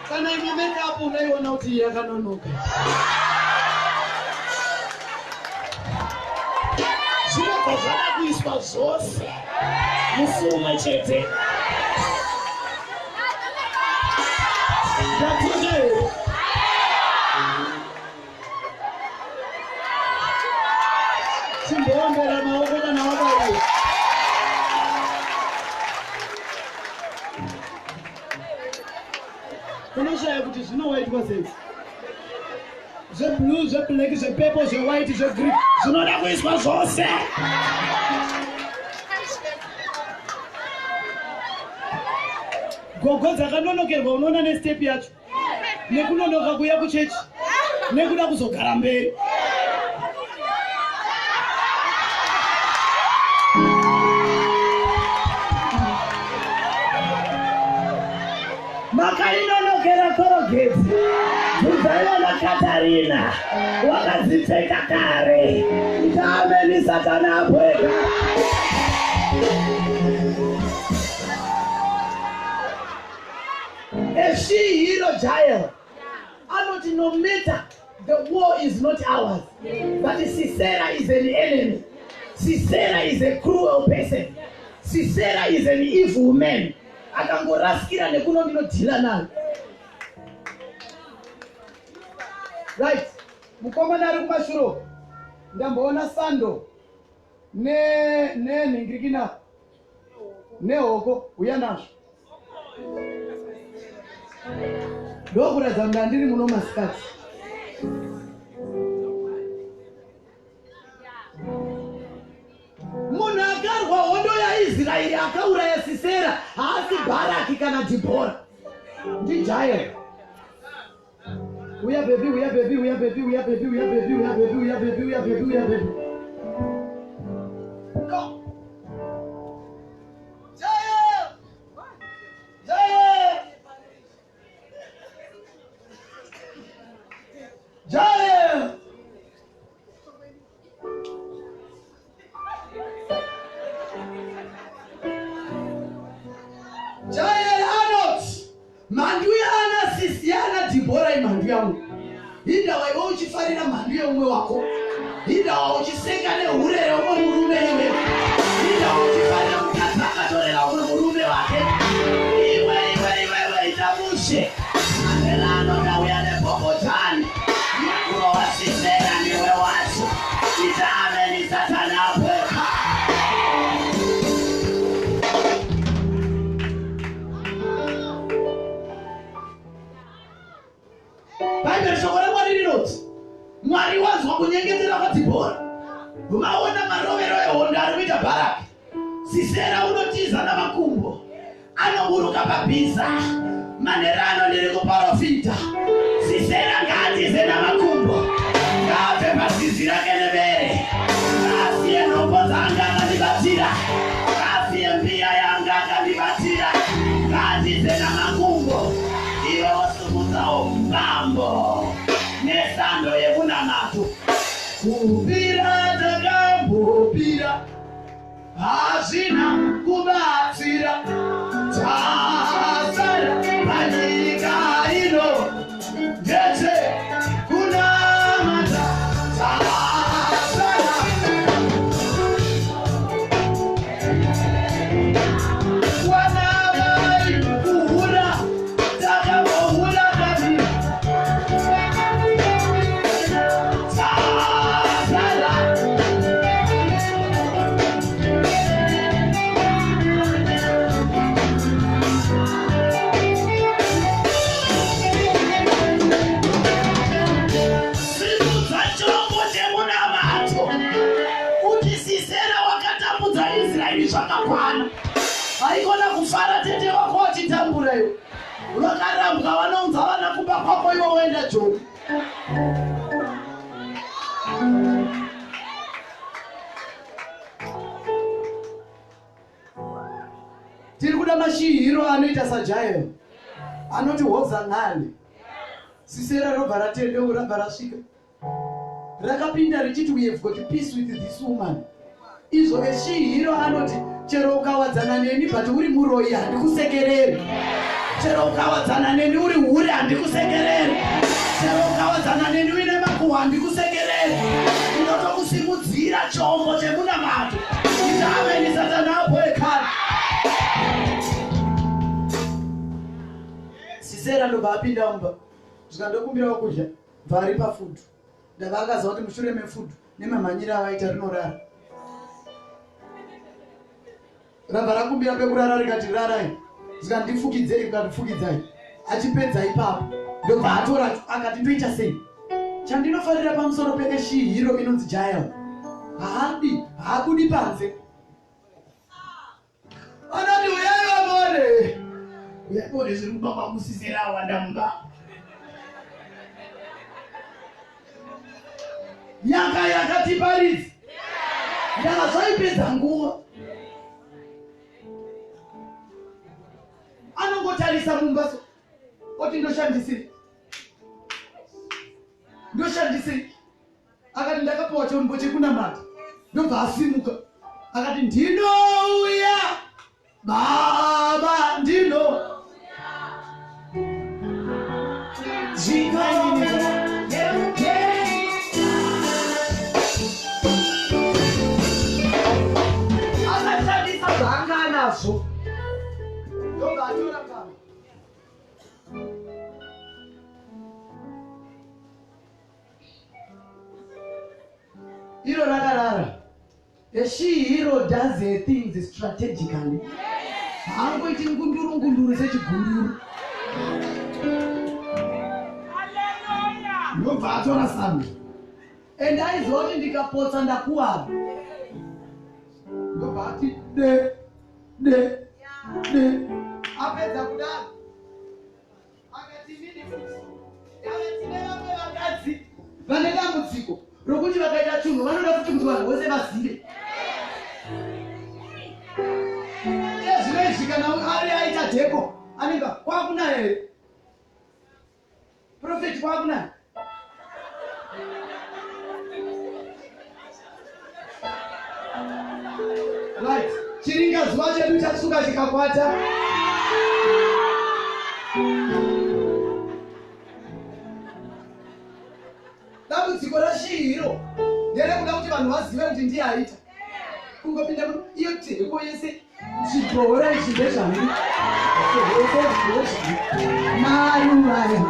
S4: Kana imwe makeup unaiona kuti iyi yakanonoka.
S1: Zvinobva zvada kuiswa zvose musi umwe chete. Ndatuka here?
S4: Chimboombera maoko kana wabaiwa. Unoshaya kuti zvino waitwa sei? Zveblue, zveblack, zvepepo, zvewhite, zvegreen
S1: zvinoda kuiswa zvose.
S4: Gogo dzakanonokerwa unoona nestep yacho nekunonoka kuuya kuchechi nekuda kuzogara mberi.
S1: Makainonokera korogeti bvunzai vana Katarina wakadzipfeka kare. Ita ameni satani apweka. A she hero Jael anoti no matter the war is not ours but Sisera is an enemy. Sisera is a cruel person. Sisera is an evil man. Akangorasikira nekuno ndinodhila nayo.
S4: Right. Mukomana ari kumashure ndamboona sando ne nenhingirikina nehoko uya nazvo ndokuratidza kuti ndandiri muno masikati
S1: munhu akarwa hondo yaisraeri akauraya sisera haasi bharaki kana dhibhora ndijael.
S4: Uya baby, uya baby, uya baby, uya baby, uya baby, uya baby, uya baby, uya baby, uya baby. Go. Jael! Jael! Jael! Jael anoti mhandu yaana sisi yaana Dhibhora imhandu yangu. Hindawa iwe uchifarira mhandu yeumwe wako. Hindawa uchiseka nehure reumwe murume iwe. Hindawa uchifarira mukadzi akatorera umwe murume wake. Iwe iwe iwe iwe ita mushe. Mandela anoda uya nebhobhojani. Yakurova Sisera ndiwe wacho. Ita ameni Satani apweka. Bhaibheri shoko raMwari rinoti Mwari wanzwa kunyengetera kwaDhibhora. Vaona marovero ehondo ari kuita Bharaki. Sisera unotiza namakumbo, anoburuka pabhiza. Manheru ano ndiri kuporofita, Sisera ngaatize namakumbo, ngaabve pazizi rake nebere, ngaasiye nhombo dzaanga akandibatira, ngaasiye mbiya yaanga akandibatira, ngaatize namakumbo. Iwe wosumudzawo mbambo nesando yemunamato. Kupira takambopira hazvina kubatsira, chasara panyika ino ndeche kunamata. Chasara wana mai kuhura takambohura kaviri. Chasara simudza chombo chemunamato kuti Sisera wakatambudza Israeri zvakakwana. Haikona kufara tete wako wachitambura iwe. Vakarambwa vanounza vana kumba kwako iwe woenda Joni. Tiri kuda mashihiro anoita saJael anoti hoza ngale. Sisera robva ratendeu rabva rasvika. Rakapinda richiti we have got peace with this woman. Izvo eshihiro anoti chero ukawadzana neni but uri muroyi handikusekereri. Chero ukawadzana neni uri hure handikusekereri. Chero ukawadzana neni uine makuhwa handikusekereri. Ndinotokusimudzira chombo chemunamato. Ita ameni Satani apo ekare. Sisera ndobva apinda mumba. Zvikandokumbirawo kudya. Bva aripa food. Ndava akaziva kuti mushure mefood nemamhanyiro avaita rinorara. Rabva rakumbira pekurara rikati rarai. Zikandifukidzei kukandifukidzai. Achipedza ipapo ndobva atora akati ndoita sei? Chandinofarira pamusoro peeshi hero inonzi Jael. Haadi, haabudi panze. Anoti uyai vamone. Uyai vone zviri kumba kwangu Sisera awanda mumba. Nyaka yakatiparidza. Ndava zvaipedza nguva. Anongotarisa mumba so. Oti ndoshandisei? Ndoshandisei? Akati ndakapiwa chombo chekunamata. Ndobva asimuka. Akati ndinouya baba ndino. Akashandisa zvaanga anazvo. Ndobva atora kamba. Iro rakarara. A she hero does her things strategically. Haangoiti ngunduru ngunduru sechigunduru. Ndobva atora sando. And aiziva kuti ndikapotsa ndakuwara. Ndobva ati de de de. Apedza kudaro. Akati inini futi. Ndava tine vamwe. Vane dambudziko rokuti vakaita chinhu vanoda futi kuti vanhu vose vazive. Iye zvino izvi kana ari aita dheko anenge kwakunaya here? Prophet kwakunaya. Right. Chiringa zuva chedu chatsuka chikakwata. Dambudziko raShihiro nderekuda kuti vanhu vazive kuti ndiye aita. Kungopinda iyo teko yese Chigora ichi ndezvangu. Maruva aya.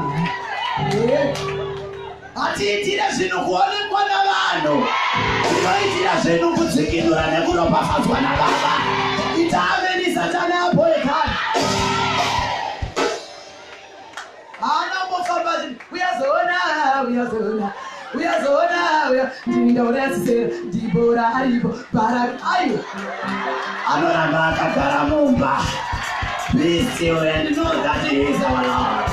S1: Hatiitire zvinhu kuonekwa navanhu. Tinoitira zvinhu kudzikinura nekuropafadzwa nababa. Ita ameni satani abhoekana.
S4: Haana kumbofamba achiti uyazoona uyazoona uyazoona uya ndini ndauraya Sisera Dhibhora aripo Bharaki aiwa.
S1: Anoramba akagara mumba. Be still and know that he is our Lord.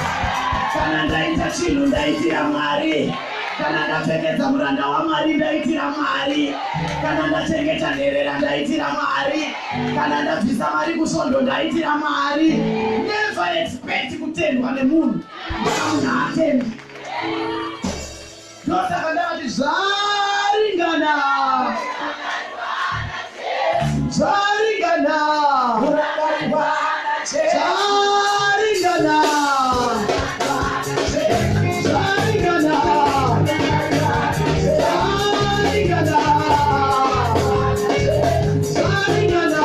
S1: Kana ndaita chinhu ndaitira Mwari. Kana ndapfekedza muranda waMwari ndaitira Mwari. Kana ndachengeta nherera ndaitira Mwari. Kana ndabvisa mari kusvondo ndaitira Mwari. Never expect kutendwa nemunhu. Kana munhu haatendi.
S4: Ndosaka ndakati zvaringana. Zvaringana. Zvaringana. Zvaringana. Zvaringana. Zvaringana.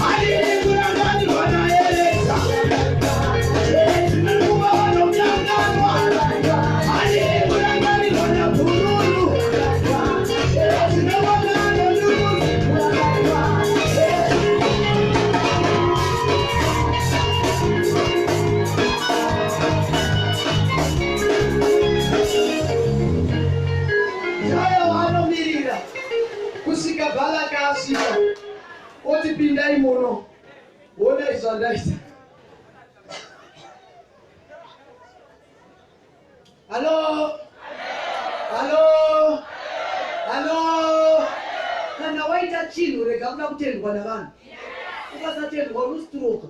S1: Handidi kurangarirwa naEreza. Ndinekuva vanokanganwa. Handidi kurangarirwa nabhururu. Ndinoona anondiudza.
S4: Jaya waanomirira kusvika Bhalaka asvika oti pindai muno honai zvandaita. Halo, halo, halo. Kana waita chinhu rega kuda kutendwa navanhu. Ukasatendwa unostroka.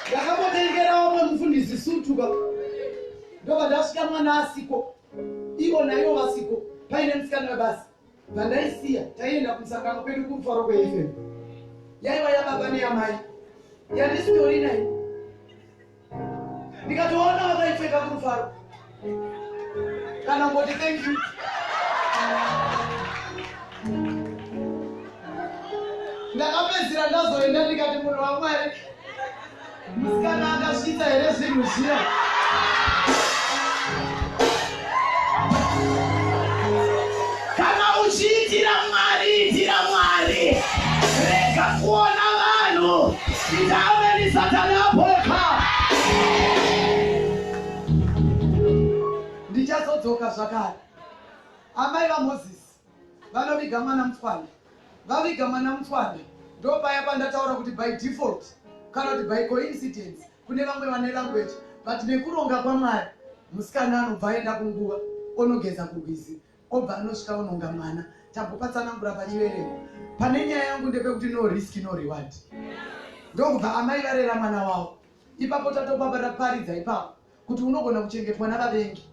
S4: Ndakambotengera vamwe mufundisi sutu ka. Ndobva ndasvika mwana asiko. Ivo naivo vasiko paine musikana webasa. Bvandaisiya taienda kumusangano kwedu kumufaro kweFM. Yaiva yababa neyamai. Yandisitori nayo. Ndikatoona vakaipfeka kurufaro. Kana ngoti thank you. Ndakapedzisira ndazoenda ndikati munhu waMwari musikana akasvitsa here zvinhu zviya.
S1: Kana uchiitira Mwari, itira Mwari. Rega kuona vanhu. Ita ameni Satani apoka.
S4: Ndichazodzoka zvakare. Amai vaMozisi vanoviga mwana mutswanda. Vaviga mwana mutswanda ndopaya pandataura kuti by default kana kuti by coincidence kune vamwe vane language but nekuronga kwaMwari musikana anobva aenda kunguva onogeza kurwizi obva anosvika ononga mwana. Tambopatsanangura pachiverengo. Pane nyaya yangu ndepekuti no risk no reward. Ndokubva amai varera mwana wavo. Ipapo tatopaparidza ipapo kuti unogona kuchengetwa navavengi.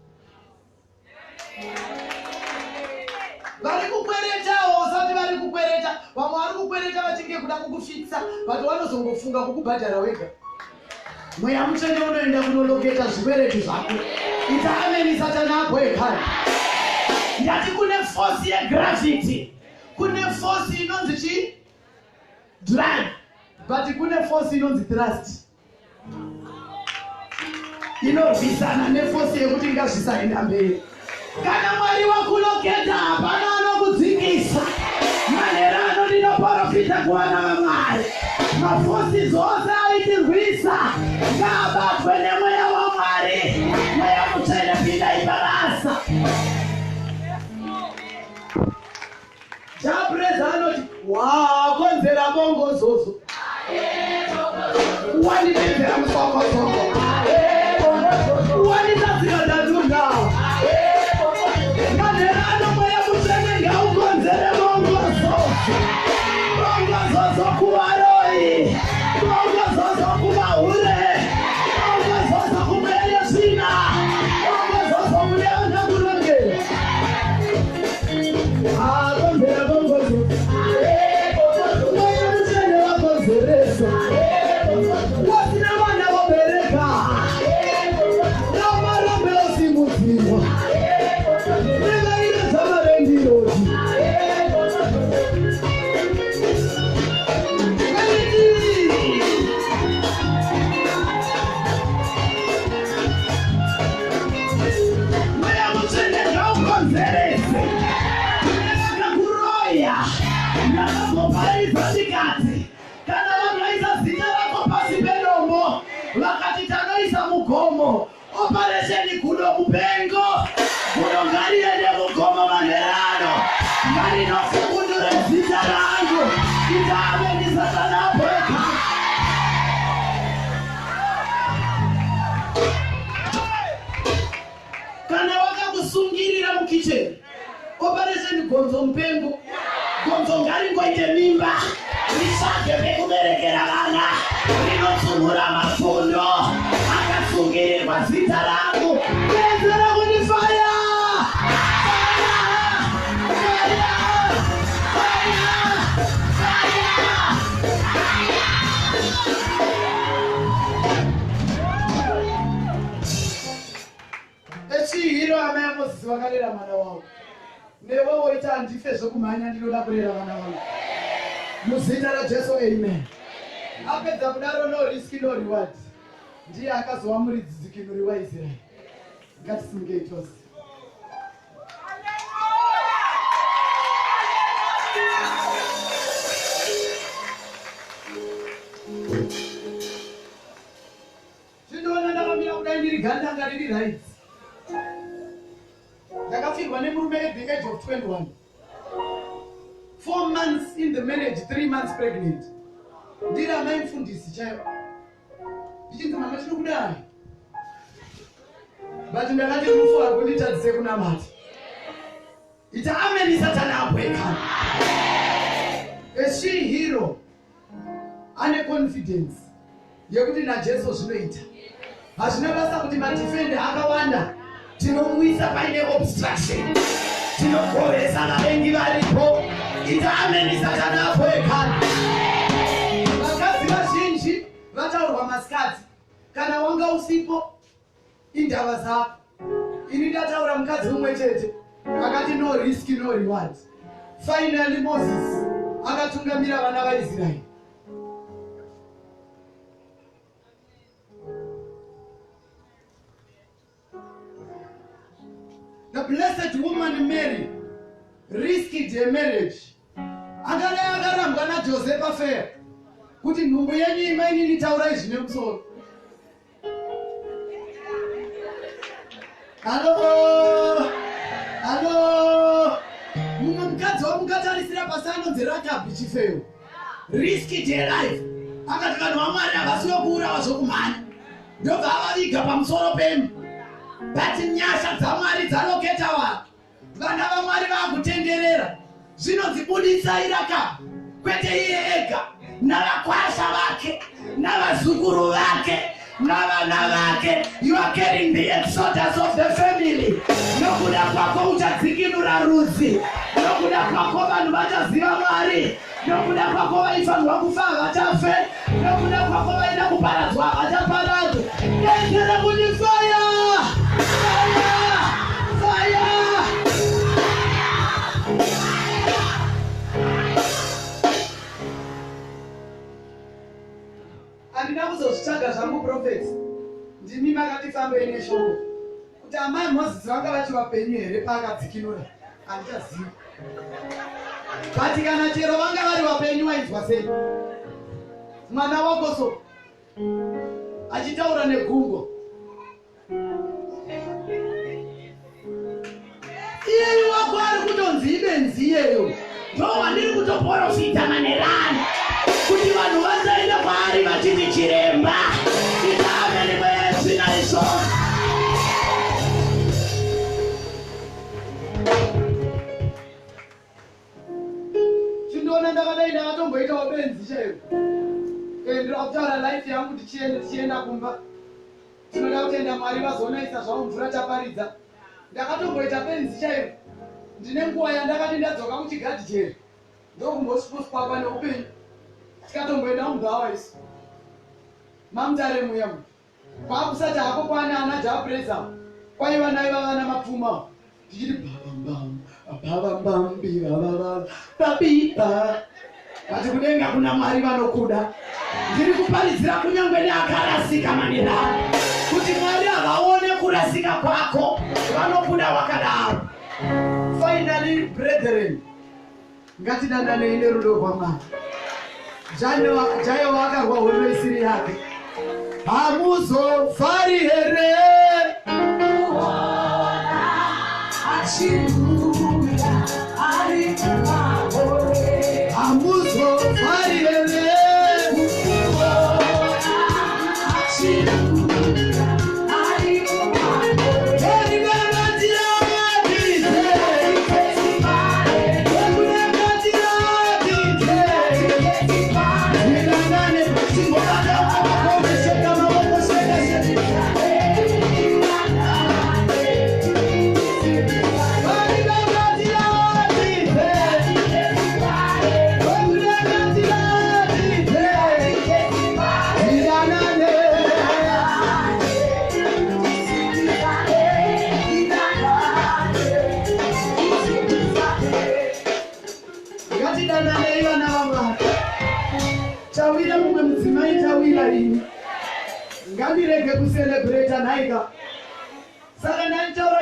S4: Vari kukweretawo usati vari kukwereta vamwe vari kukwereta vachinge kuda kukufitsa but vanozongofunga kukubhadhara wega.
S1: Mweya mutsvene unoenda kunoloketa zvikwereti zvako. Ita ameni satani abhoekana. Ndati kune force yegravity.
S4: Kune force inonzi chii?
S1: Drag.
S4: But kune force inonzi thrust.
S1: Inorwisana nefosi yekuti ngazvisaenda mberi. Kana Mwari wakuloketa hapana anokudzingisa. Manheru ano ndinoporofita kuvana vaMwari. Mafosi dzose aitirwisa ngaabatwe nemweya waMwari. Mweya mutsvene pindai pabasa.
S4: Japreza anoti wakonzera bongozozo.
S1: Wandipedzera musokosoko. Ndakazoparidza ndikati kana vanoisa zita rako pasi pedombo vakati tanoisa mugomo operation gudo mupengo gudo ngariende mugomo manherano ngarinofukunure zita rangu itave ndisatanapoeka kana wakakusungirira mukicheni operation gonzo mupengo gonzo ngaringoite mimba ritsvage pekuberekera vana rinotsunhura mafundo akasungirirwa zita rangu pedzera kuti faya faya faya faya faya.
S4: Echihiro amai aMozisi vakarera mwana wavo. Newe woita handife zvekumhanya ndinoda kurera vana vangu. Muzita raJesu amen. Apedza kudaro no risk no reward. Ndiye akazova muridzi dzikinuri waIsraeri. Ngatisimukei tose. Chindiona ndakamira kudai ndiri gandanga riri right. Ndakafirwa nemurume at the age of 21. 4 months in the marriage, 3 months pregnant. Ndiri amai mfundisi chaivo. Ndichinzi mama tinokudai. But ndakati rufu hakunditadzise kunamata.
S1: Ita ameni satani abweka.
S4: A she hero ane confidence yekuti naJesu zvinoita. Hazvina basa kuti madefender akawanda.
S1: Tinomuisa paine obstruction. Tinokoresa vavengi varipo. Ita ameni satani abweka.
S4: Vakadzi vazhinji vataurwa masikati. Kana wanga usipo indava dzako. Ini ndataura mukadzi umwe chete akati no risk no reward. Finally Moses akatungamira vana vaIsraeri. The blessed woman Mary risked her marriage. Akadai akarambwa naJosefa fair kuti nhumbu yenyu imainini taurai zvine musoro. Halo, halo. Mumwe mukadzi wamukatarisira pasi anonzi Rakabhi Chifeyo.
S1: Risk it her life. Akati vanhu vaMwari havasi vokuurawa zvokumhanya. Ndobva avaviga pamusoro pemba. But nyasha dzaMwari dzaloketa vanhu. Vana vaMwari vakutenderera. Zvinonzi buditsai Rakabhi. Kwete iye ega, navakwasha vake, navazukuru vake, navana vake. You are carrying the exodus of the family. Nokuda kwako uchadzikinura rudzi. Nokuda kwako vanhu vachaziva Mwari. Nokuda kwako vaifanirwa kufa havachafe. Nokuda kwako vaida kuparadzwa havachaparadzwa. Dedzera kuti fire! Fire! Fire!
S4: Handina kuzozvitsvaga zvangu prophet. Ndimi makati fambei neshoko. Kuti amai Moses vanga vachi vapenyu here paakadzikinura? Handichazivi. But kana chero vanga vari vapenyu wainzwa sei? Mwana wako so achitaura negumbo. Iyeyu wako ari kutonzi ibenzi iyeyo.
S1: Ndowandiri kutoporofita manerano kuti vanhu vasaenda kwaari vachiti chiremba. Itame nemweya izvo.
S4: Chindiona ndakadai ndakatomboitawo benzi chairo. Eh, ndinoda kutaura life yangu tichienda tichienda kumba. Tinoda kutenda Mwari vazonaisa zvavo mvura taparidza. Ndakatomboita benzi chairo. Ndine nguva yandakati ndadzoka kuchigadhijeri. Ndokumbosvuswa neupenyu. Tikatomboenda mubhawa isu. Mamutare muya mu. Kwakusati hako kwana ana Japreza. Kwaiva naiva vana mapfuma. Tichiti babambam, babambam, bibababa, babiba.
S1: Vati kudenga kuna Mwari vanokuda. Ndiri kuparidzira kunyangwe neakarasika manera. Kuti Mwari havaone kurasika kwako, vanokuda wakadaro.
S4: Finally, brethren, Ngatidandanei nerudo rwaMwari. Jayo akarwa hondo isiri yake. Hamuzofari here? Hamuzofari here? Ngatidananei vana vaMwari. Tawira mumwe mudzimai, tawira ini ngandirege kucelebrata nhaika. Saka ndanditaura.